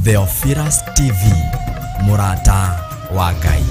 Theophilus TV, mũrata wa Ngai.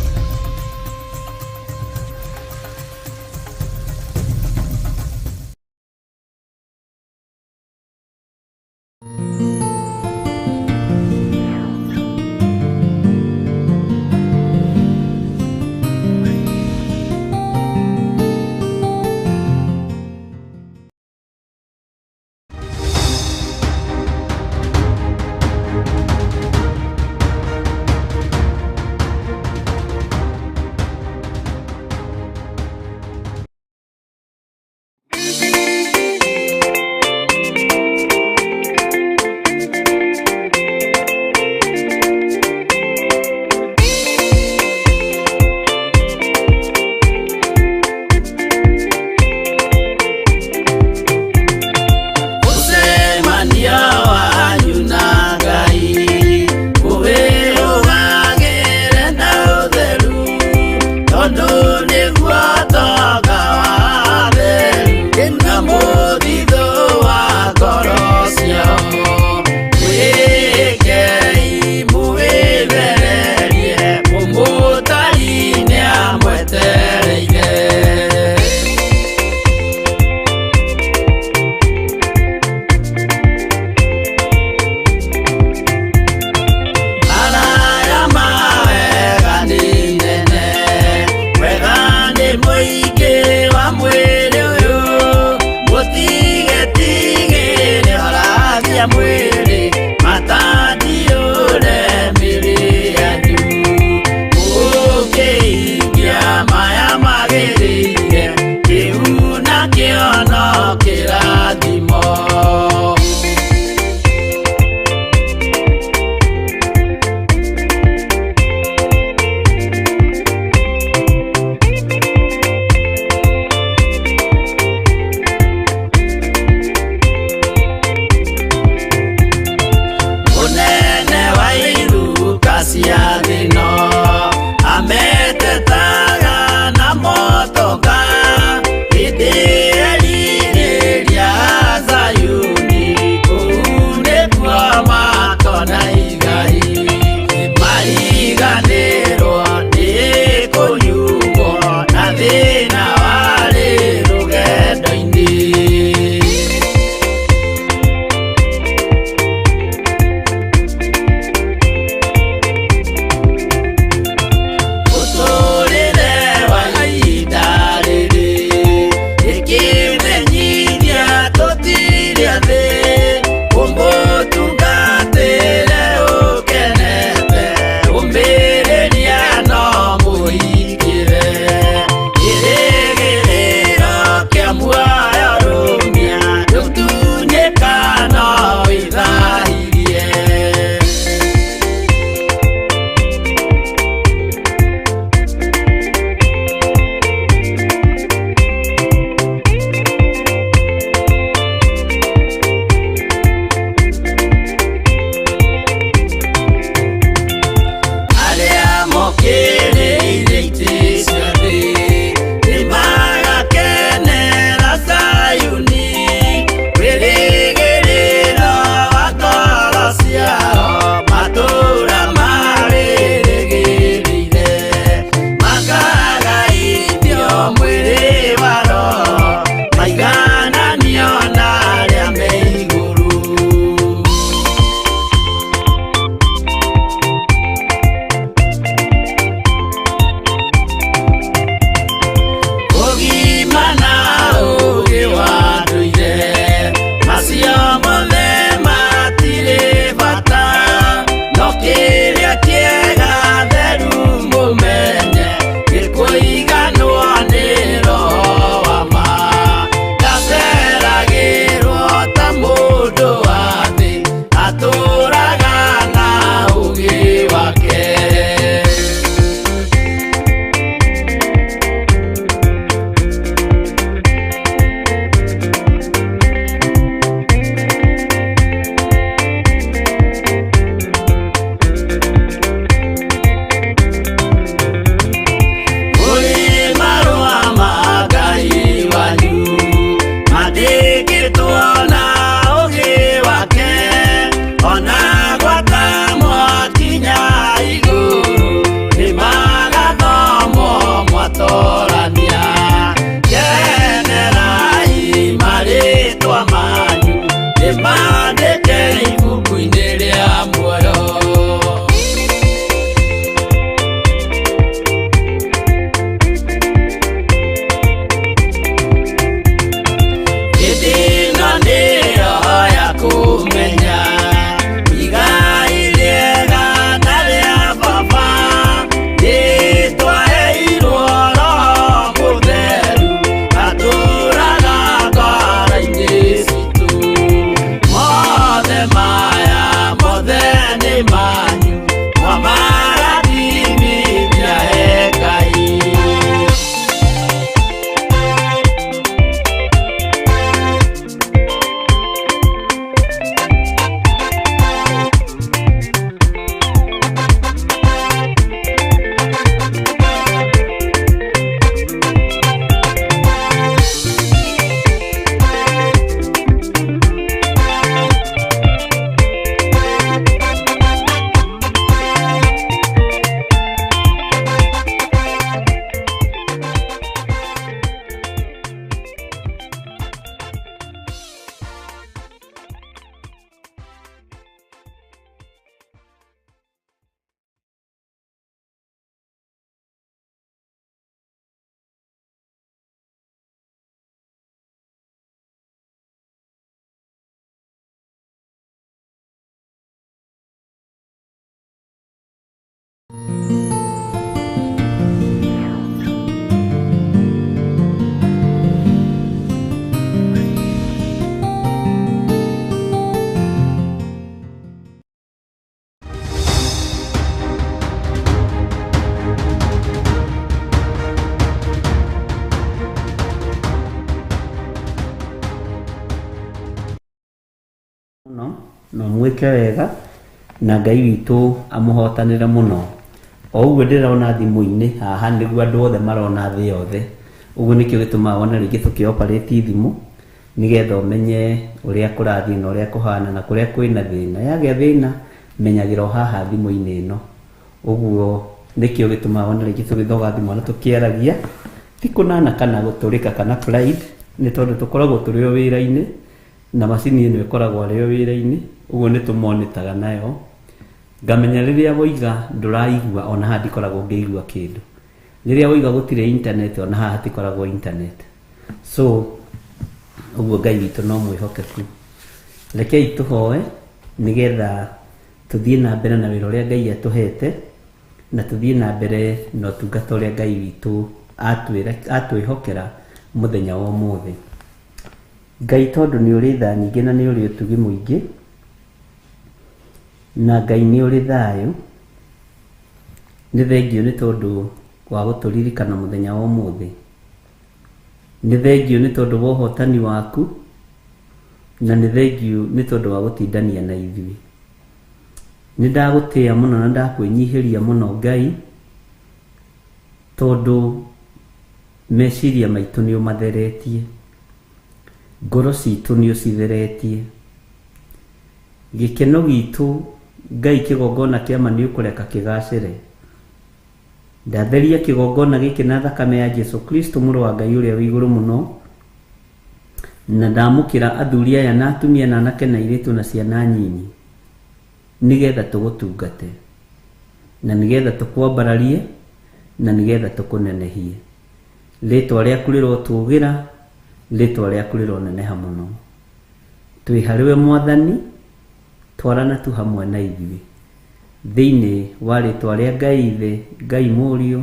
Mũcemanio wanyu na Ngai ũwĩrũgagĩre na ũtheru, tondũ nĩguo tonga wa atheru na mũthithũ wa ngoro ciao. Mwĩkei mũwĩthererie, mũmũtari nĩamwetereire. Araya mawega nĩ nene, wega nĩ mũingĩ wa mwĩrĩ ũyũ, mũtigetigĩre haragia mwĩrĩ, matandiũre mĩrĩ yanyu. Mũkĩingia maya magĩrĩire, kĩu nakĩo no kĩrathimo. Mũnene wa iruka cia thĩno ametetaga na motoka, hĩndĩ erirĩria Zayuni, kũu nĩkuo makona igai. Mariganĩrwo nĩ kũnyuo na thĩna warĩ rũgendo-inĩ. Mũtũrĩre wa ihinda rĩrĩ ĩkĩmenyithia tũtirĩ athĩ, ũmũtungatĩre ũkenete, ũmĩrĩria no mũhingĩre. Kĩrĩgĩrĩro kĩa muoyo rũmia, ndũtunyĩka no wĩthahirie. Arĩa mokĩrĩire itĩ cia thĩ nĩmagakenera Zayuni, wĩrĩgĩrĩro wa ngoro ciao, matũũra marĩrĩgĩrĩire, makagaithio mwĩrĩ wa roho, maigananio na arĩa me igũrũ. Ũgima na ũũgĩ wa ndũire, macio mothe matirĩ bata, no kĩrĩa kĩega theru mũmenye, nĩ kũiganwo nĩ roho wa ma. Ndaceragĩrwo ta mũndũ wa thĩ, atũũraga na ũũgĩ wake. Kũrĩ marũa ma Ngai wanyu mandĩkĩtwo na ũũgĩ wake, ona gwata Mũno na mwĩke wega na Ngai witũ amũhotanĩre mũno. O ũguo ndĩrona thimũ-inĩ haha nĩguo andũ othe marona thĩ yothe. Ũguo nĩkĩo gĩtũmaga wone rĩngĩ tũkĩ operate thimũ nĩgetha ũmenye ũrĩa kũrathiĩ na ũrĩa kũhana na kũrĩa kwĩna thĩna. Yagĩa thĩna menyagĩra o haha thimũ-inĩ ĩno. Ũguo nĩkĩo gĩtũmaga wone rĩngĩ tũgĩthoga thimũ na tũkĩaragia, ti kũnana kana gũtũrĩka kana pride, nĩ tondũ tũkoragwo tũrĩ o wĩra-inĩ na macini ĩno ĩkoragwo arĩ o wĩra-inĩ, ũguo nĩ tũmonitaga nayo. Ngamenya rĩrĩa woiga ndũraigua ona haha ndikoragwo ngĩigua kĩndũ. Rĩrĩa woiga gũtirĩ internet ona haha hatikoragwo internet. So ũguo Ngai witũ no mwĩhokeku. Rekei tũhoe nĩgetha tũthiĩ na mbere na wĩra ũrĩa Ngai atũhete na tũthiĩ na mbere na ũtungata ũrĩa Ngai witũ atwĩhokera mũthenya wa ũmũthĩ. Ngai tondũ nĩ ũrĩ tha nyingĩ na nĩ ũrĩ ũtugi mũingĩ, na Ngai nĩ ũrĩ thayũ, nĩ thengiũ nĩ tondũ wa gũtũririkana mũthenya wa ũmũthĩ. Nĩ thengiũ nĩ tondũ wa ũhotani waku, na nĩ thengiũ nĩ tondũ wa gũtindania na ithuĩ. Nĩ ndagũtĩa mũno na ndakwĩnyihĩria mũno Ngai, tondũ meciria maitũ nĩ ũmatheretie, ngoro citũ nĩ ũcitheretie. Gĩkeno gitũ Ngai kĩgongona kĩa ma nĩ ũkũreka kĩgacĩre. Ndatheria kĩgongona gĩkĩ na thakame ya Jesu Kristo mũrũ wa Ngai ũrĩa wĩ igũrũ mũno, na ndamũkĩra athuri aya na atumia na anake na airĩtu na ciana nyinyi, nĩgetha tũgũtungate, na nĩgetha tũkwambararie, na nĩgetha tũkũnenehie. Rĩtwa rĩaku rĩrotũgĩra, rĩtwa rĩaku rĩroneneha mũno. Twĩ harĩwe Mwathani, twarana tu hamwe na ithuĩ. Thĩinĩ wa rĩtwa rĩa Ngai Ithe, Ngai Mũriũ,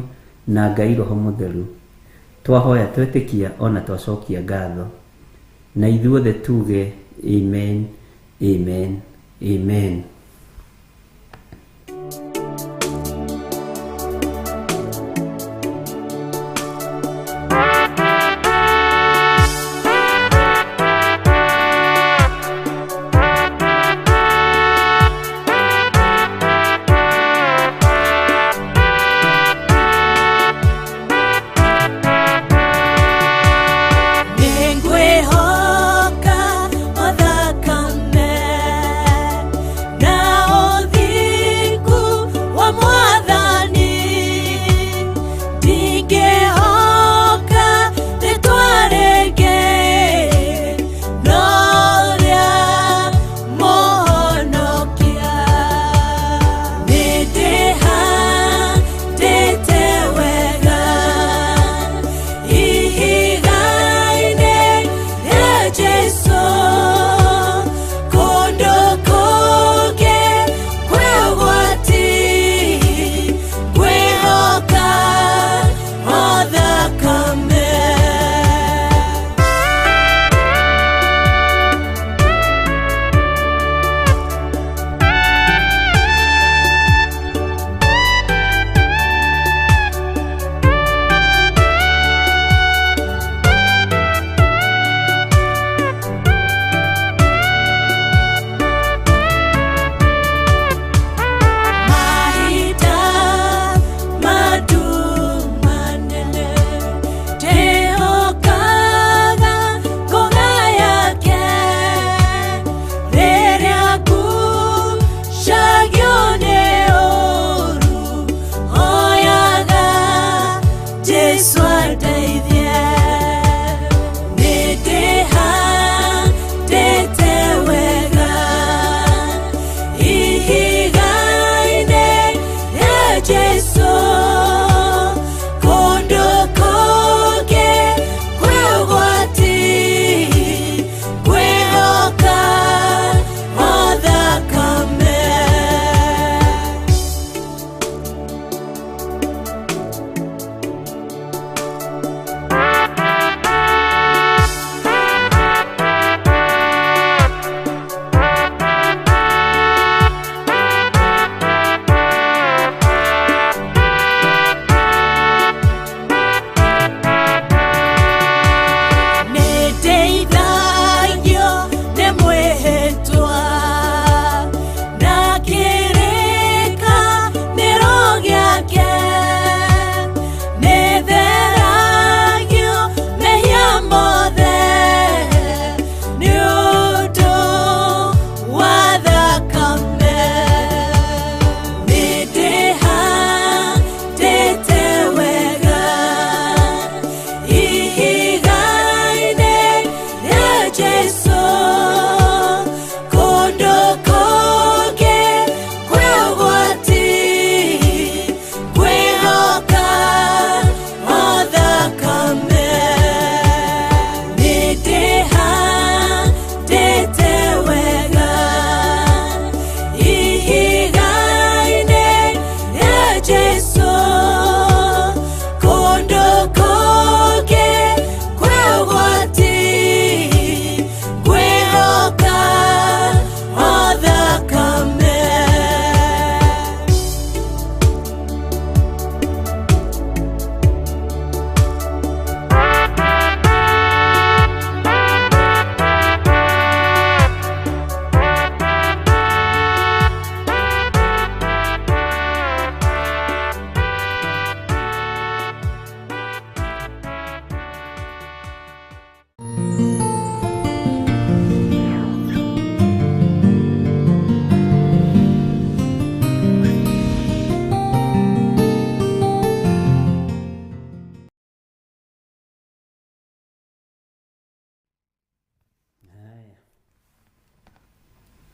na Ngai Roho Mũtheru, twahoya twetĩkia ona twacokia ngatho. Na ithuothe tuge amen, amen, amen. Nĩngwĩhoka o thakame na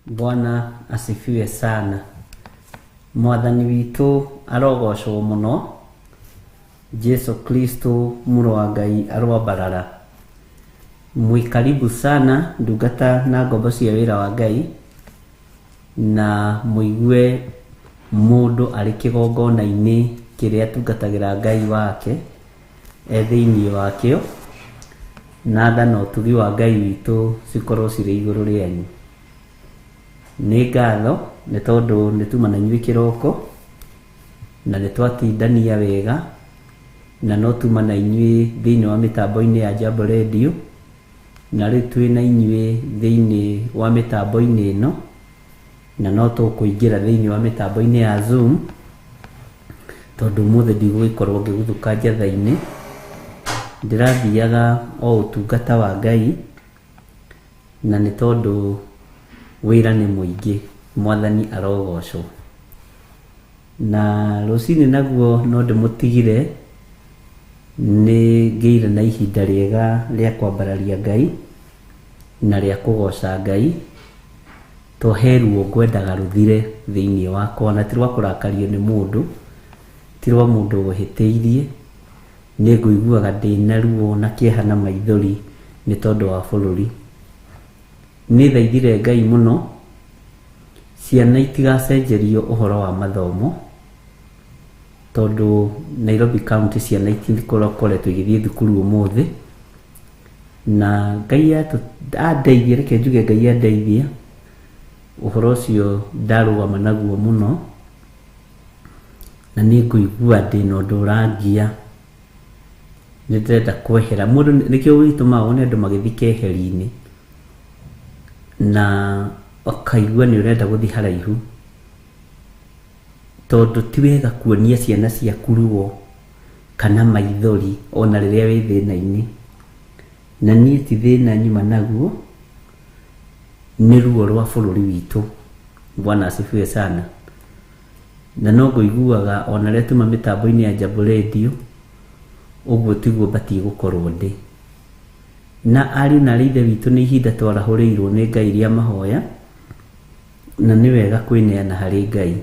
Bwana asifiwe sana. Mwathani witũ arogocwo mũno. Jesu Kristo mũrũ wa Ngai aroambarara. Mwĩ karibu sana ndungata na ngombo cia wĩra wa Ngai, na mũigue mũndũ arĩ kĩgongona-inĩ kĩrĩa atungatagĩra Ngai wake e thĩinĩ wakĩo, na tha na ũtugi wa Ngai witũ cikorwo cirĩ igũrũ rĩanyu. Nĩ ngatho nĩ tondũ nĩ tuma na inyuĩ kĩroko na nĩ twatindania wega, na no tuma na inyuĩ thĩinĩ wa mĩtambo-inĩ ya Jambo Radio, na rĩu twĩ na inyuĩ thĩinĩ wa mĩtambo-inĩ ĩno, na no tũkũingĩra thĩinĩ wa mĩtambo-inĩ ya Zoom, tondũ ũmũthĩ ndigũgĩkorwo ngĩguthũka njatha-inĩ. Ndĩrathiaga o ũtungata wa Ngai, na nĩ tondũ wĩra nĩ mũingĩ. Mwathani arogocwo. Na rũcinĩ naguo no ndĩmũtigire, nĩ ngĩire na ihinda rĩega rĩa kwambararia Ngai na rĩa kũgoca Ngai, to he ruo ngwendaga rũthire thĩinĩ wakwa, na ti rwa kũrakario nĩ mũndũ, ti rwa mũndũ ũhĩtĩirie. Nĩ ngũiguaga ndĩna ruo na kĩeha na maithori nĩ tondũ wa bũrũri. Nĩ thaithire Ngai mũno ciana itigacenjerio ũhoro wa mathomo, tondũ Nairobi County ciana itikoretwo igĩthiĩ thukuru ũmũthĩ. Na Ngai andeithia, reke njuge Ngai andeithia, ũhoro ũcio ndarũgama naguo mũno, na nĩ ngũigua ndĩna ũndũ ũrangia, nĩ ndĩrenda kwehera mũndũ. Nĩkĩo gĩtũmaga wone andũ magĩthiĩ keheri-inĩ, na ũkaigua nĩ ũrenda gũthiĩ haraihu, tondũ ti wega kuonia ciana ciaku ruo kana maithori ona rĩrĩa wĩ thĩna-inĩ. Na niĩ ti thĩna nyuma naguo, nĩ ruo rwa bũrũri witũ. Bwana asifiwe sana. Na no ngũiguaga ona rĩrĩa tuma mĩtambo-inĩ ya Jambo Radio, ũguo tiguo batiĩ gũkorwo ndĩ. Na ariũ na aarĩ a Ithe witũ, nĩ ihinda twarahũrĩirwo nĩ Ngai rĩa mahoya, na nĩ wega kwĩneana harĩ Ngai.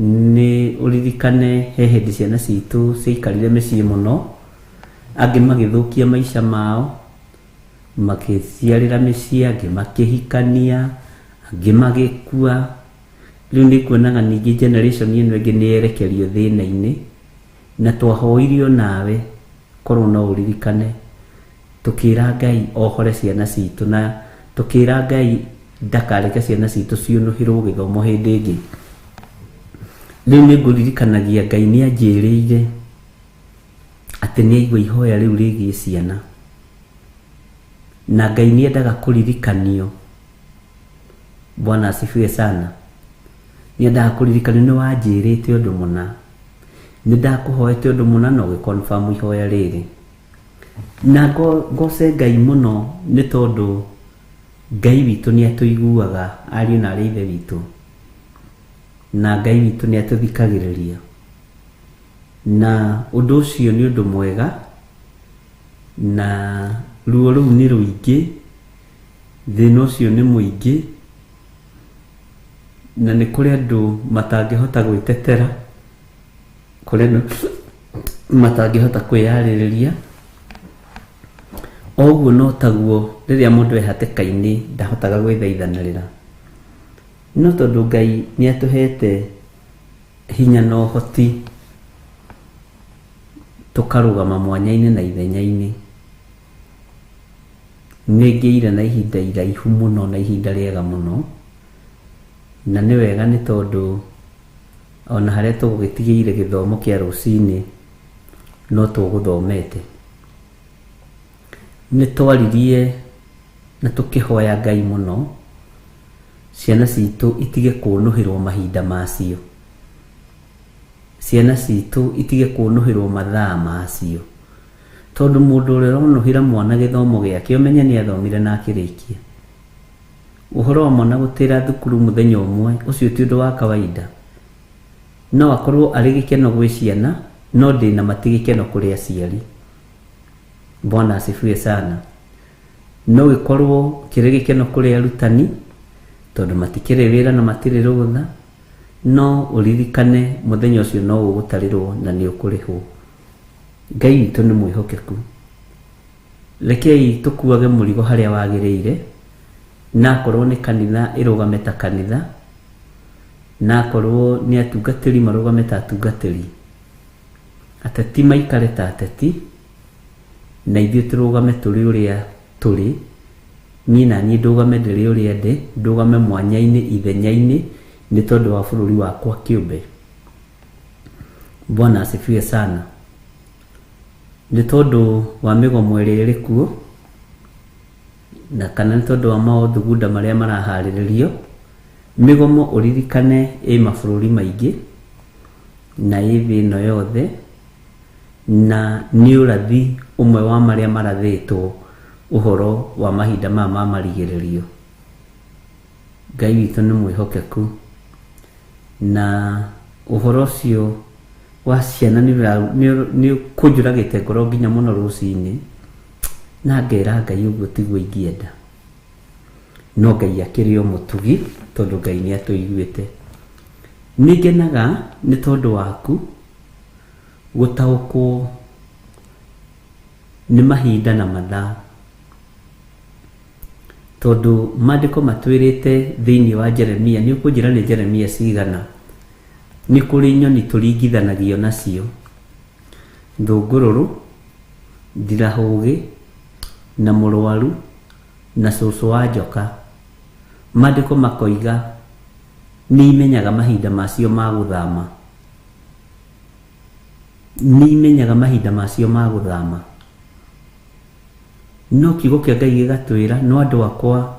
Nĩ ũririkane he hĩndĩ ciana citũ ciaikarire mĩciĩ mũno, angĩ magĩthũkia maica mao, makĩciarĩra mĩciĩ, angĩ makĩhikania, angĩ magĩkua. Rĩu nĩ kuonaga ningĩ generation ĩno ĩngĩ nĩ yerekerio thĩna-inĩ, na twahoirio nawe korwo no ũririkane, tũkĩra Ngai ohore ciana citũ, na tũkĩra Ngai ndakareke ciana citũ ciũnũhĩrwo gĩthomo hĩndĩ ĩngĩ. Rĩu nĩ ngũririkanagia Ngai nĩ anjĩrĩire atĩ nĩ aigua ihoya rĩu rĩgiĩ ciana, na Ngai nĩ endaga kũririkanio. Bwana asifiwe sana. Nĩ endaga kũririkanio, nĩ wanjĩrĩte ũndũ mũna, nĩ ndakũhoete ũndũ mũna, na ũgĩ-confirm ihoya rĩrĩ. Na ngoce Ngai mũno nĩ tondũ Ngai witũ nĩ atũiguaga, ariũ na aarĩ a Ithe witũ, na Ngai witũ nĩ atũthikagĩrĩria, na ũndũ ũcio nĩ ũndũ mwega. Na ruo rũu nĩ rũingĩ, thĩna ũcio nĩ mũingĩ, na nĩ kũrĩ andũ matangĩhota gwĩtetera, kũrĩ andũ matangĩhota kwĩyarĩrĩria. O ũguo no taguo rĩrĩa mũndũ e hatĩka-inĩ ndahotaga gwĩthaithanĩrĩra, no tondũ Ngai nĩ atũhete hinya na ũhoti, tũkarũgama mwanya-inĩ na ithenya-inĩ. Nĩ ngĩire na ihinda iraihu mũno na ihinda rĩega mũno, na nĩ wega nĩ tondũ ona harĩa tũgũgĩtigĩire gĩthomo kĩa rũcinĩ no tũgũthomete. Nĩ twaririe na tũkĩhoya Ngai mũno ciana citũ itige kũnũhĩrwo mahinda macio, ciana citũ itige kũnũhĩrwo mathaa macio, tondũ mũndũ ũrĩa ũronũhĩra mwana gĩthomo gĩake ũmenye nĩ athomire na akĩrĩkia. Ũhoro wa mwana gũtĩra thukuru mũthenya ũmwe, ũcio ti ũndũ wa kawaida. No akorwo arĩ gĩkeno gwĩ ciana, no ndĩna ma ti gĩkeno kũrĩ aciari. Bwana asifiwe sana. No gĩkorwo kĩrĩ gĩkeno kũrĩ arutani, Tondũ matikĩrĩ wĩra na matirĩ rũtha, no ũririkane mũthenya ũcio no ũgũtarĩrwo na nĩ ũkũrĩhwo. Ngai witũ nĩ mwĩhokeku. Rekei tũkuage mũrigo harĩa wagĩrĩire, na akorwo nĩ kanitha ĩrũgame ta kanitha, na akorwo nĩ atungatĩri marũgame ta atungatĩri, ateti maikare ta ateti, na ithuĩ tũrũgame tũrĩ ũrĩa tũrĩ. Niĩ na niĩ ndũgame ndĩrĩ ũrĩa ndĩ, ndũgame mwanya-inĩ ithenya-inĩ nĩ tondũ wa bũrũri wakwa kĩũmbe. Bwana asifiwe sana. Nĩ tondũ wa mĩgomo ĩrĩa ĩrĩ kuo, na kana nĩ tondũ wa maũthugunda marĩa maraharĩrĩrio. Mĩgomo ũririkane ĩ mabũrũri maingĩ na ĩ thĩ ĩno yothe, na nĩ ũrathi ũmwe wa marĩa marathĩtwo ũhoro wa mahinda maya ma marigĩrĩrio. Ngai witũ nĩ mwĩhokeku, na ũhoro ũcio wa ciana nĩ ũkũnjũragĩte ngoro nginya mũno rũcinĩ, na ngera Ngai ũguo tiguo ingĩenda, no Ngai akĩrĩ o mũtugi tondũ Ngai nĩ atũiguĩte. Nĩ ngenaga nĩ tondũ waku gũtaũkwo nĩ mahinda na mathaa, tondũ maandĩko matwĩrĩte thĩinĩ wa Jeremia. Nĩ ũkũnjĩra nĩ Jeremia cigana? Nĩ kũrĩ nyoni tũringithanagio nacio, thũngũrũrũ, ndirahũgĩ, na mũrwaru, na cũcũ wa njoka. Maandĩko makoiga nĩ imenyaga mahinda macio ma gũthama, nĩ imenyaga mahinda macio ma gũthama. No kiugo kĩa Ngai gĩgatwĩra no andũ akwa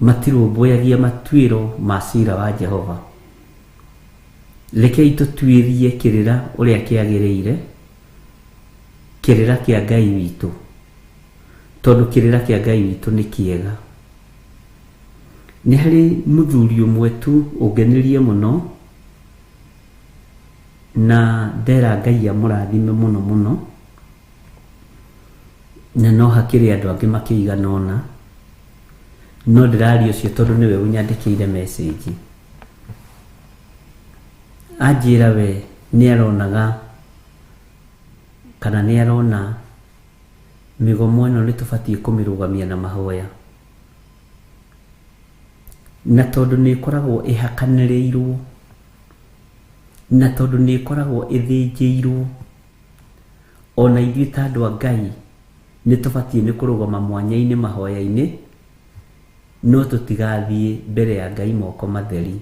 matirũmbũyagia matuĩro ma cira wa Jehova. Rekei tũtuĩrie kĩrĩra ũrĩa kĩagĩrĩire, kĩrĩra kĩa Ngai witũ, tondũ kĩrĩra kĩa Ngai witũ nĩ kĩega. Nĩ harĩ mũthuri ũmwe tu ũngenirie mũno, na ndera Ngai amũrathime mũno mũno, na no hakĩrĩ andũ angĩ makĩigana ũna, no ndĩraria ũcio tondũ nĩwe ũnyandĩkĩire message. Anjĩra we nĩ aronaga kana nĩ arona mĩgomo ĩno nĩ tũbatiĩ kũmĩrũgamia na mahoya, na tondũ nĩ ĩkoragwo ĩhakanĩrĩirwo, na tondũ nĩ ĩkoragwo ĩthĩnjĩirwo, ona ithuĩ ta andũ a Ngai nĩ tũbatiĩ nĩ kũrũgama mwanya-inĩ mahoya-inĩ, no tũtigathiĩ mbere ya Ngai moko matheri.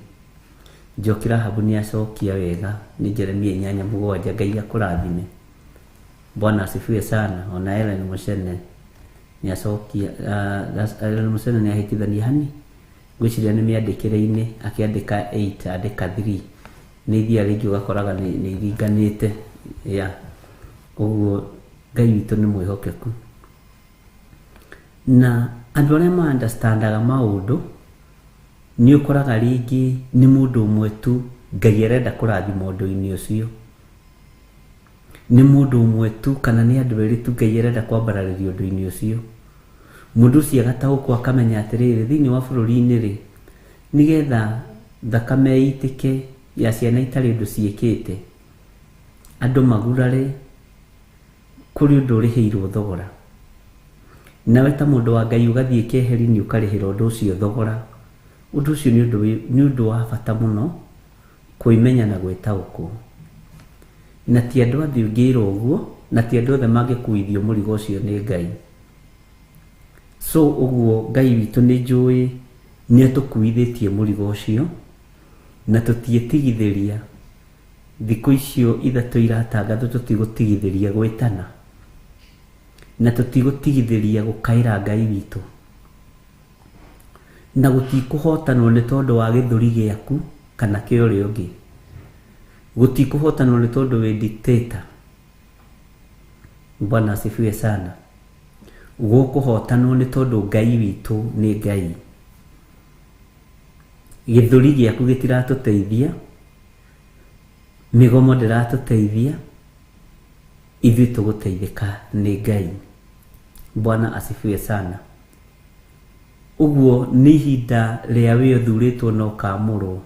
Njoki Rahabu nĩ acokia wega, nĩ Jeremia 8:7. Ngai akũrathime. Bwana asifiwe sana. Ona Ellen Mucene nĩ acokia, Ellen Mucene nĩ ahĩtithania hani, ngwĩciria nĩ mĩandĩkĩre-inĩ, akĩandĩka 8 andĩka 3, nĩ ithiaga rĩngĩ ũgakoraga nĩ iringanĩte ya ũguo. Ngai witũ nĩ mwĩhokeku, na andũ arĩa ma understandaga maũndũ nĩ ũkoraga rĩngĩ nĩ mũndũ ũmwe tu Ngai arenda kũrathima ũndũ-inĩ ũcio, nĩ mũndũ ũmwe tu kana nĩ andũ erĩ tu Ngai arenda kwambararĩria ũndũ-inĩ ũcio. Mũndũ ũcio agataũkwo akamenya atĩrĩrĩ, thĩinĩ wa bũrũri-inĩ rĩ, nĩgetha thakame ĩitĩke ya ciana itarĩ ũndũ ciĩkĩte, andũ magurare, kũrĩ ũndũ ũrĩhĩirwo thogora. Nawe ta mũndũ wa Ngai ũgathiĩ keheri-inĩ ũkarĩhĩra ũndũ ũcio thogora. Ũndũ ũcio nĩ ũndũ wa bata mũno kwĩmenya na gwĩtaũkwo. Na ti andũ othe ũngĩĩra ũguo, na ti andũ othe mangĩkuithio mũrigo ũcio nĩ Ngai. So ũguo Ngai witũ nĩ njũĩ nĩ atũkuithĩtie mũrigo ũcio, na tũtiĩtigithĩria. Thikũ icio ithatũ iratangathwo tũtigũtigithĩria gwĩtana, na tũtigũtigithĩria gũkaĩra Ngai witũ, na gũtikũhotanwo nĩ tondũ wa gĩthũri gĩaku kana kĩa ũrĩa ũngĩ, gũtikũhotanwo nĩ tondũ wĩ dictator. Bwana asifiwe sana. Gũkũhotanwo nĩ tondũ Ngai witũ nĩ Ngai. Gĩthũri gĩaku gĩtiratũteithia, mĩgomo ndĩratũteithia, ithuĩ tũgũteithĩka nĩ Ngai. Bwana asifiwe sana. Ũguo nĩ ihinda rĩa wĩ ũthurĩtwo na ũkamũrwo,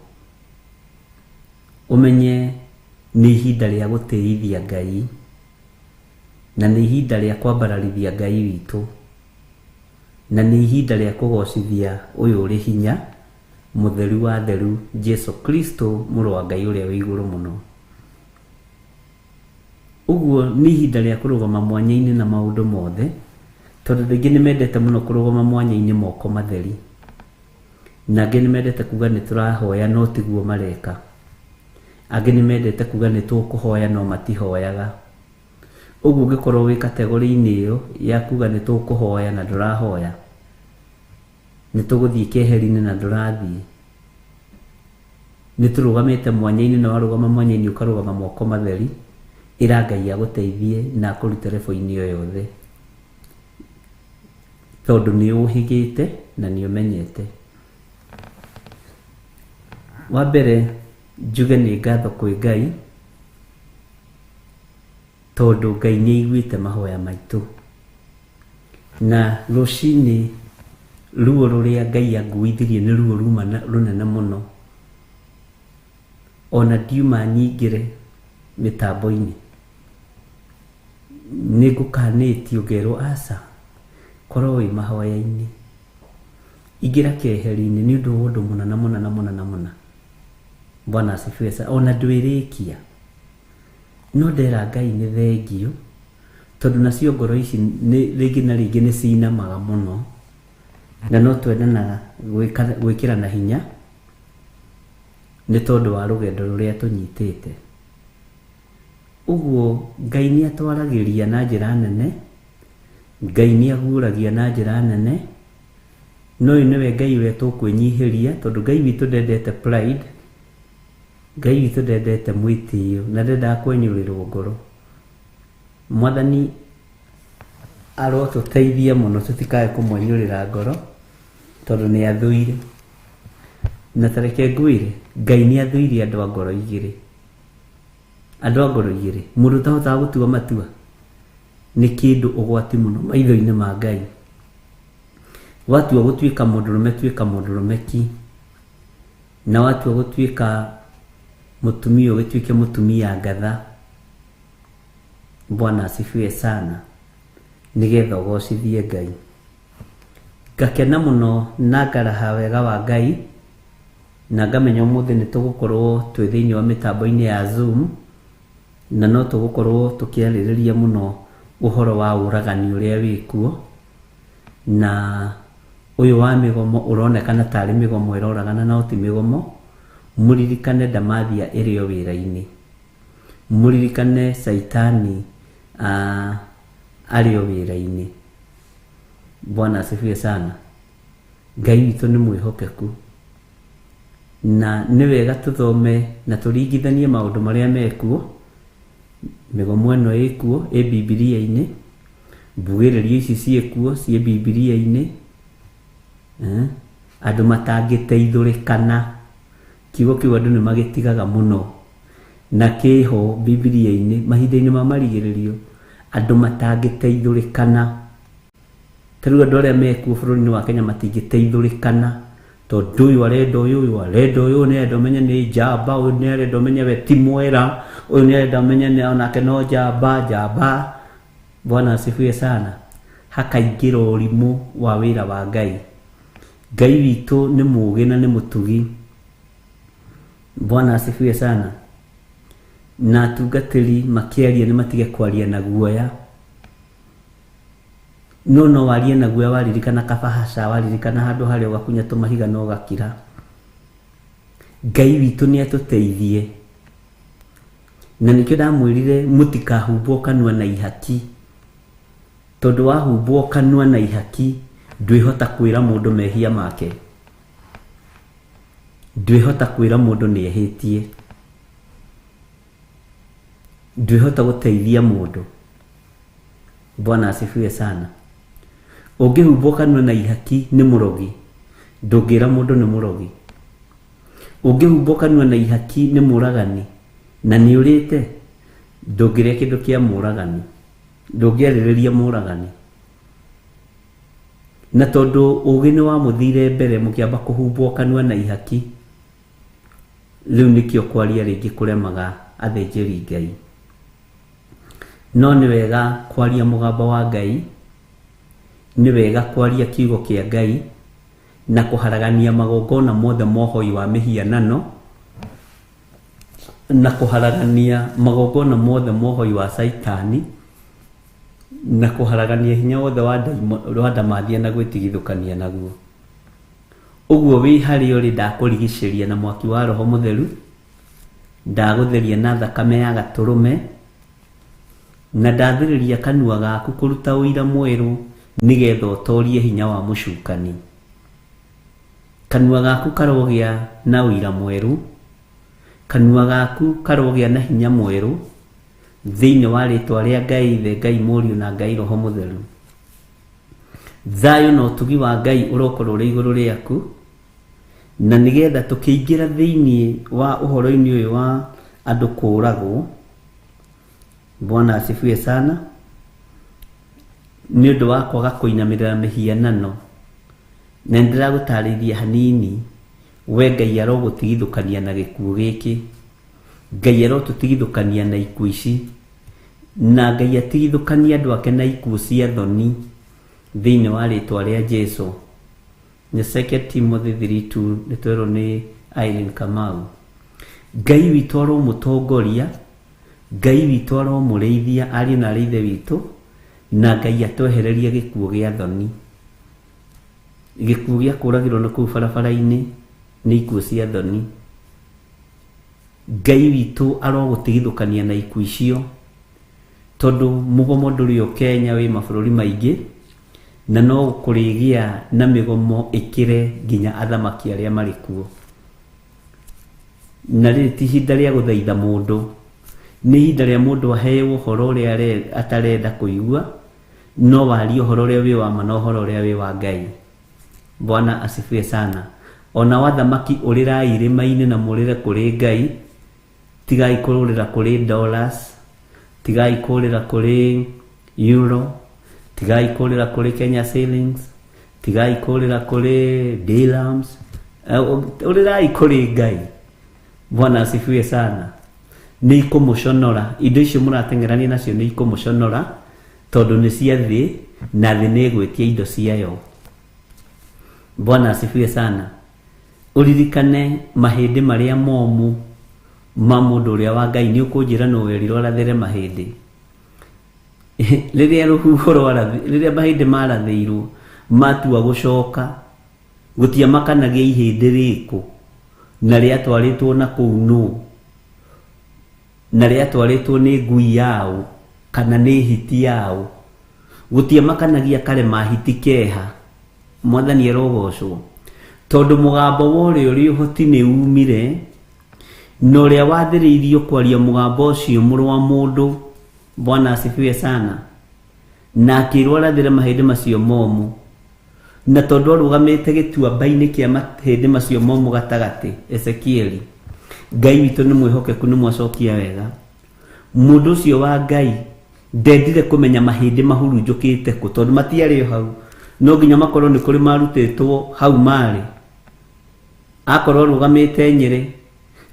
ũmenye nĩ ihinda rĩa gũtĩithia Ngai, na nĩ ihinda rĩa kwambararithia Ngai witũ, na nĩ ihinda rĩa kũgocithia ũyũ ũrĩ hinya, mũtheru wa theru, Jesu Kristo, mũrũ wa Ngai ũrĩa wĩ igũrũ mũno. Ũguo nĩ ihinda rĩa kũrũgama mwanya-inĩ na maũndũ mothe, tondũ andũ aingĩ nĩ mendete mũno kũrũgama mwanya-inĩ moko matheri, na angĩ nĩ mendete kuga nĩ tũrahoya no tiguo mareka, angĩ nĩ mendete kuga nĩ tũkũhoya no matihoyaga. Ũguo ũngĩkorwo wĩ kategori-inĩ ĩyo ya kuga nĩ tũkũhoya na ndũrahoya, nĩ tũgũthiĩ keheri-inĩ na ndũrathiĩ, nĩ tũrũgamĩte mwanya-inĩ na warũgama mwanya-inĩ ũkarũgama moko matheri, ĩra Ngai agũteithie na akũrute rebo-inĩ o yothe, tondũ nĩ ũhĩgĩte na nĩ ũmenyete. Wa mbere njuge nĩ ngatho kwĩ Ngai, tondũ Ngai nĩ aiguĩte mahoya maitũ. Na rũcinĩ ruo rũrĩa Ngai anguithirie nĩ ruo ruma rũnene mũno. Ona ndiuma nyingĩre mĩtambo-inĩ, nĩ ngũkanĩtio ngerwo aca, korwo wĩ mahoya-inĩ, ingĩra keheri-inĩ nĩ ũndũ wa ũndũ mũna na mũna na mũna na mũna. Bwana asifiwe sana. Ona ndwĩrĩkia, no ndera Ngai nĩ thengiũ, tondũ nacio ngoro ici rĩngĩ na rĩngĩ nĩ cinamaga mũno, na no twendanaga gwĩkĩrana hinya nĩ tondũ wa rũgendo rũrĩa tũnyitĩte. Ũguo Ngai nĩ atwaragĩria na njĩra nene, Ngai nĩ aguũragia na njĩra nene, no ũyũ nĩwe Ngai ũrĩa tũkwĩnyihĩria, tondũ Ngai witũ ndendete pride, Ngai witũ ndendete mwĩtĩo, na ndendaga kwenyũrĩrwo ngoro. Mwathani arotũteithia mũno tũtikae kũmwenyũrĩra ngoro, tondũ nĩ athũire. Na ta reke ngwĩre, Ngai nĩ athũire andũ a ngoro igĩrĩ. Andũ a ngoro igĩrĩ, mũndũ ũtahotaga gũtua matua, nĩ kĩndũ ũgwati mũno maitho-inĩ ma Ngai. Watua gũtuĩka mũndũrũme, tuĩka mũndũrũme ki. Na watua gũtuĩka mũtumia, ũgĩtuĩke mũtumia ngatha. Bwana asifiwe sana. Nĩgetha ũgocithie Ngai. Ngakena mũno na ngaraha wega wa Ngai, na ngamenya ũmũthĩ nĩ tũgũkorwo twĩ thĩinĩ wa mĩtambo-inĩ ya Zoom, na no tũgũkorwo tũkĩarĩrĩria mũno ũhoro wa ũragani ũrĩa wĩkuo, na ũyũ wa mĩgomo ũronekana tarĩ mĩgomo ĩroragana no ti mĩgomo. Mũririkane ndamathia ĩrĩ o wĩra-inĩ, mũririkane Caitani arĩ o wĩra-inĩ. Bwana asifiwe sana. Ngai witũ nĩ mwĩhokeku, na nĩ wega tũthome na tũringithanie maũndũ marĩa mekuo. Mĩgomo ĩno ĩkuo ĩ Bibilia-inĩ, mbugĩrĩrio ici ciĩkuo ciĩ Bibilia-inĩ, andũ matangĩteithũrĩkana, kiugo kĩu andũ nĩ magĩtigaga mũno, na kĩho Bibilia-inĩ mahinda-inĩ ma marigĩrĩrio, andũ matangĩteithũrĩkana. Ta rĩu andũ arĩa mekuo bũrũri-inĩ wa Kenya matingĩteithũrĩkana, tondũ ũyũ arenda ũyũ, ũyũ arenda ũyũ, nĩ arenda ũmenye nĩ njamba, ũyũ nĩ arenda ũmenye we ti mwera, ũyũ nĩ arenda ũmenye nĩ onake no njamba, njamba. Bwana asifiwe sana. Hakaingĩra ũrimũ wa wĩra wa Ngai. Ngai witũ nĩ mũũgĩ na nĩ mũtugi. Bwana asifiwe sana. Na atungatĩri makĩaria nĩ matige kwaria na guoya. No no warie na guoya waririkana kabahaca, waririkana handũ harĩa ũgakunya tũmahiga na ũgakira. Ngai witũ nĩ atũteithie. Na nĩkĩo ndamwĩrire mũtikahumbwo kanua na ihaki, tondũ wahumbwo kanua na ihaki ndwĩhota kwĩra mũndũ mehia make, ndwĩhota kwĩra mũndũ nĩ ehĩtie, ndwĩhota gũteithia mũndũ. Bwana asifiwe sana. Ũngĩhumbwo kanua na ihaki nĩ mũrogi, ndũngĩra mũndũ nĩ mũrogi. Ũngĩhumbwo kanua na ihaki nĩ mũragani na nĩ ũrĩte, ndũngĩrĩa kĩndũ kĩa mũragani, ndũngĩarĩrĩria mũragani. Na tondũ ũgĩ nĩ wamũthire mbere mũkĩamba kũhumbwo kanua na ihaki, rĩu nĩkĩo kwaria rĩngĩ kũremaga athĩnjĩri Ngai. No nĩ wega kwaria mũgambo wa Ngai, nĩ wega kwaria kiugo kĩa Ngai, na kũharagania magongona mothe ma ũhoi wa mĩhianano, na kũharagania magongona mothe ma ũhoi wa caitani, na kũharagania hinya wothe wa ndaimo- wa ndamathia na gwĩtigithũkania naguo. Ũguo wĩ harĩa ũrĩ ndakũrigicĩria na mwaki wa Roho Mũtheru, ndagũtheria na thakame ya gatũrũme, na ndathĩrĩria kanua gaku kũruta ũira mwerũ nĩgetha ũtorie hinya wa mũcukani. Kanua gaku karogĩa na ũira mwerũ, kanua gaku karogĩa na hinya mwerũ, thĩinĩ wa rĩtwa rĩa Ngai Ithe, Ngai Mũriũ na Ngai Roho Mũtheru. Thayũ na ũtugi wa Ngai ũrokorwo ũrĩ igũrũ rĩaku, na nĩgetha tũkĩingĩra thĩinĩ wa ũhoro-inĩ ũyũ wa andũ kũũragwo. Bwana asifiwe sana. Nĩ ũndũ wa kwaga kũinamĩrĩra mĩhianano, na nĩndĩragũtarĩirie hanini, we Ngai arogũtigithũkania na gĩkuũ gĩkĩ, Ngai arotũtigithũkania na ikuũ ici, na Ngai atigithũkanie andũ ake na ikuũ cia thoni thĩinĩ wa rĩtwa rĩa Jesu. Nĩ 2 Timothy 3:2 nĩ twerwo nĩ Irene Kamau. Ngai witũ aromũtongoria, Ngai witũ aromũrĩithia ariũ na arĩ ithe witũ, na Ngai atwehererie gĩkuũ gĩa thoni. Gĩkuũ gĩa kũragĩrwo na kũu barabara-inĩ nĩ ikuũ cia thoni. Ngai witũ arogũtigithũkania na ikuũ icio, tondũ mũgomo ndũrĩ o Kenya, wĩ mabũrũri maingĩ, na no kũrĩgĩa na mĩgomo ĩkĩre nginya athamaki arĩa marĩ kuo. Na rĩrĩ ti ihinda rĩa gũthaitha mũndũ, nĩ ihinda rĩa mũndũ aheo ũhoro ũrĩa atarenda kũigua, no warie ũhoro ũrĩa wĩ wa ma na ũhoro ũrĩa wĩ wa Ngai. Bwana asifiwe sana. Ona wathamaki ũrĩrai irĩma-inĩ na mũrĩre kũrĩ Ngai, tigai kũrũrĩra kũrĩ dollars, tigai kũrĩra kũrĩ euro, tigai kũrĩra kũrĩ Kenya shillings, tigai kũrĩra kũrĩ dirhams, ũrĩrai kũrĩ Ngai. Bwana asifiwe sana. Nĩ ikũmũconora, indo icio mũrateng'erania nacio nĩ ikũmũconora, tondũ nĩ cia thĩ, na thĩ nĩ ĩgwĩtia indo ciayo. Bwana asifiwe sana. Ũririkane mahĩndĩ marĩa momũ ma mũndũ ũrĩa wa Ngai, nĩ ũkũnjĩra nũ werirwo arathĩre mahĩndĩ. Rĩrĩa rũhuho rwarathi, rĩrĩa mahĩndĩ marathĩirwo matua gũcoka, gũtiamakanagia ihĩndĩ rĩkũ na rĩatwarĩtwo na kũu nũ, na rĩatwarĩtwo nĩ ngui yao kana nĩ hiti yao, gũtiamakanagia karema hiti keha. Mwathani arogocwo, tondũ mũgambo wa ũrĩa ũrĩ ũhoti nĩ umire, na ũrĩa wathĩrĩirio kwaria mũgambo ũcio mũrũ wa mũndũ. Bwana asifiwe sana. Na akĩrwo arathĩre mahĩndĩ macio momũ, na tondũ arũgamĩte gĩtuamba-inĩ kĩa mahĩndĩ macio momũ gatagatĩ, Ezekieli, Ngai witũ nĩ mwĩhokeku, nĩ mwacokia wega. Mũndũ ũcio wa Ngai ndendire kũmenya mahĩndĩ mahurunjũkĩte kũ, tondũ matiarĩ o hau, no nginya makorwo nĩ kũrĩ marutĩtwo hau marĩ. Akorwo arũgamĩte Nyĩrĩ,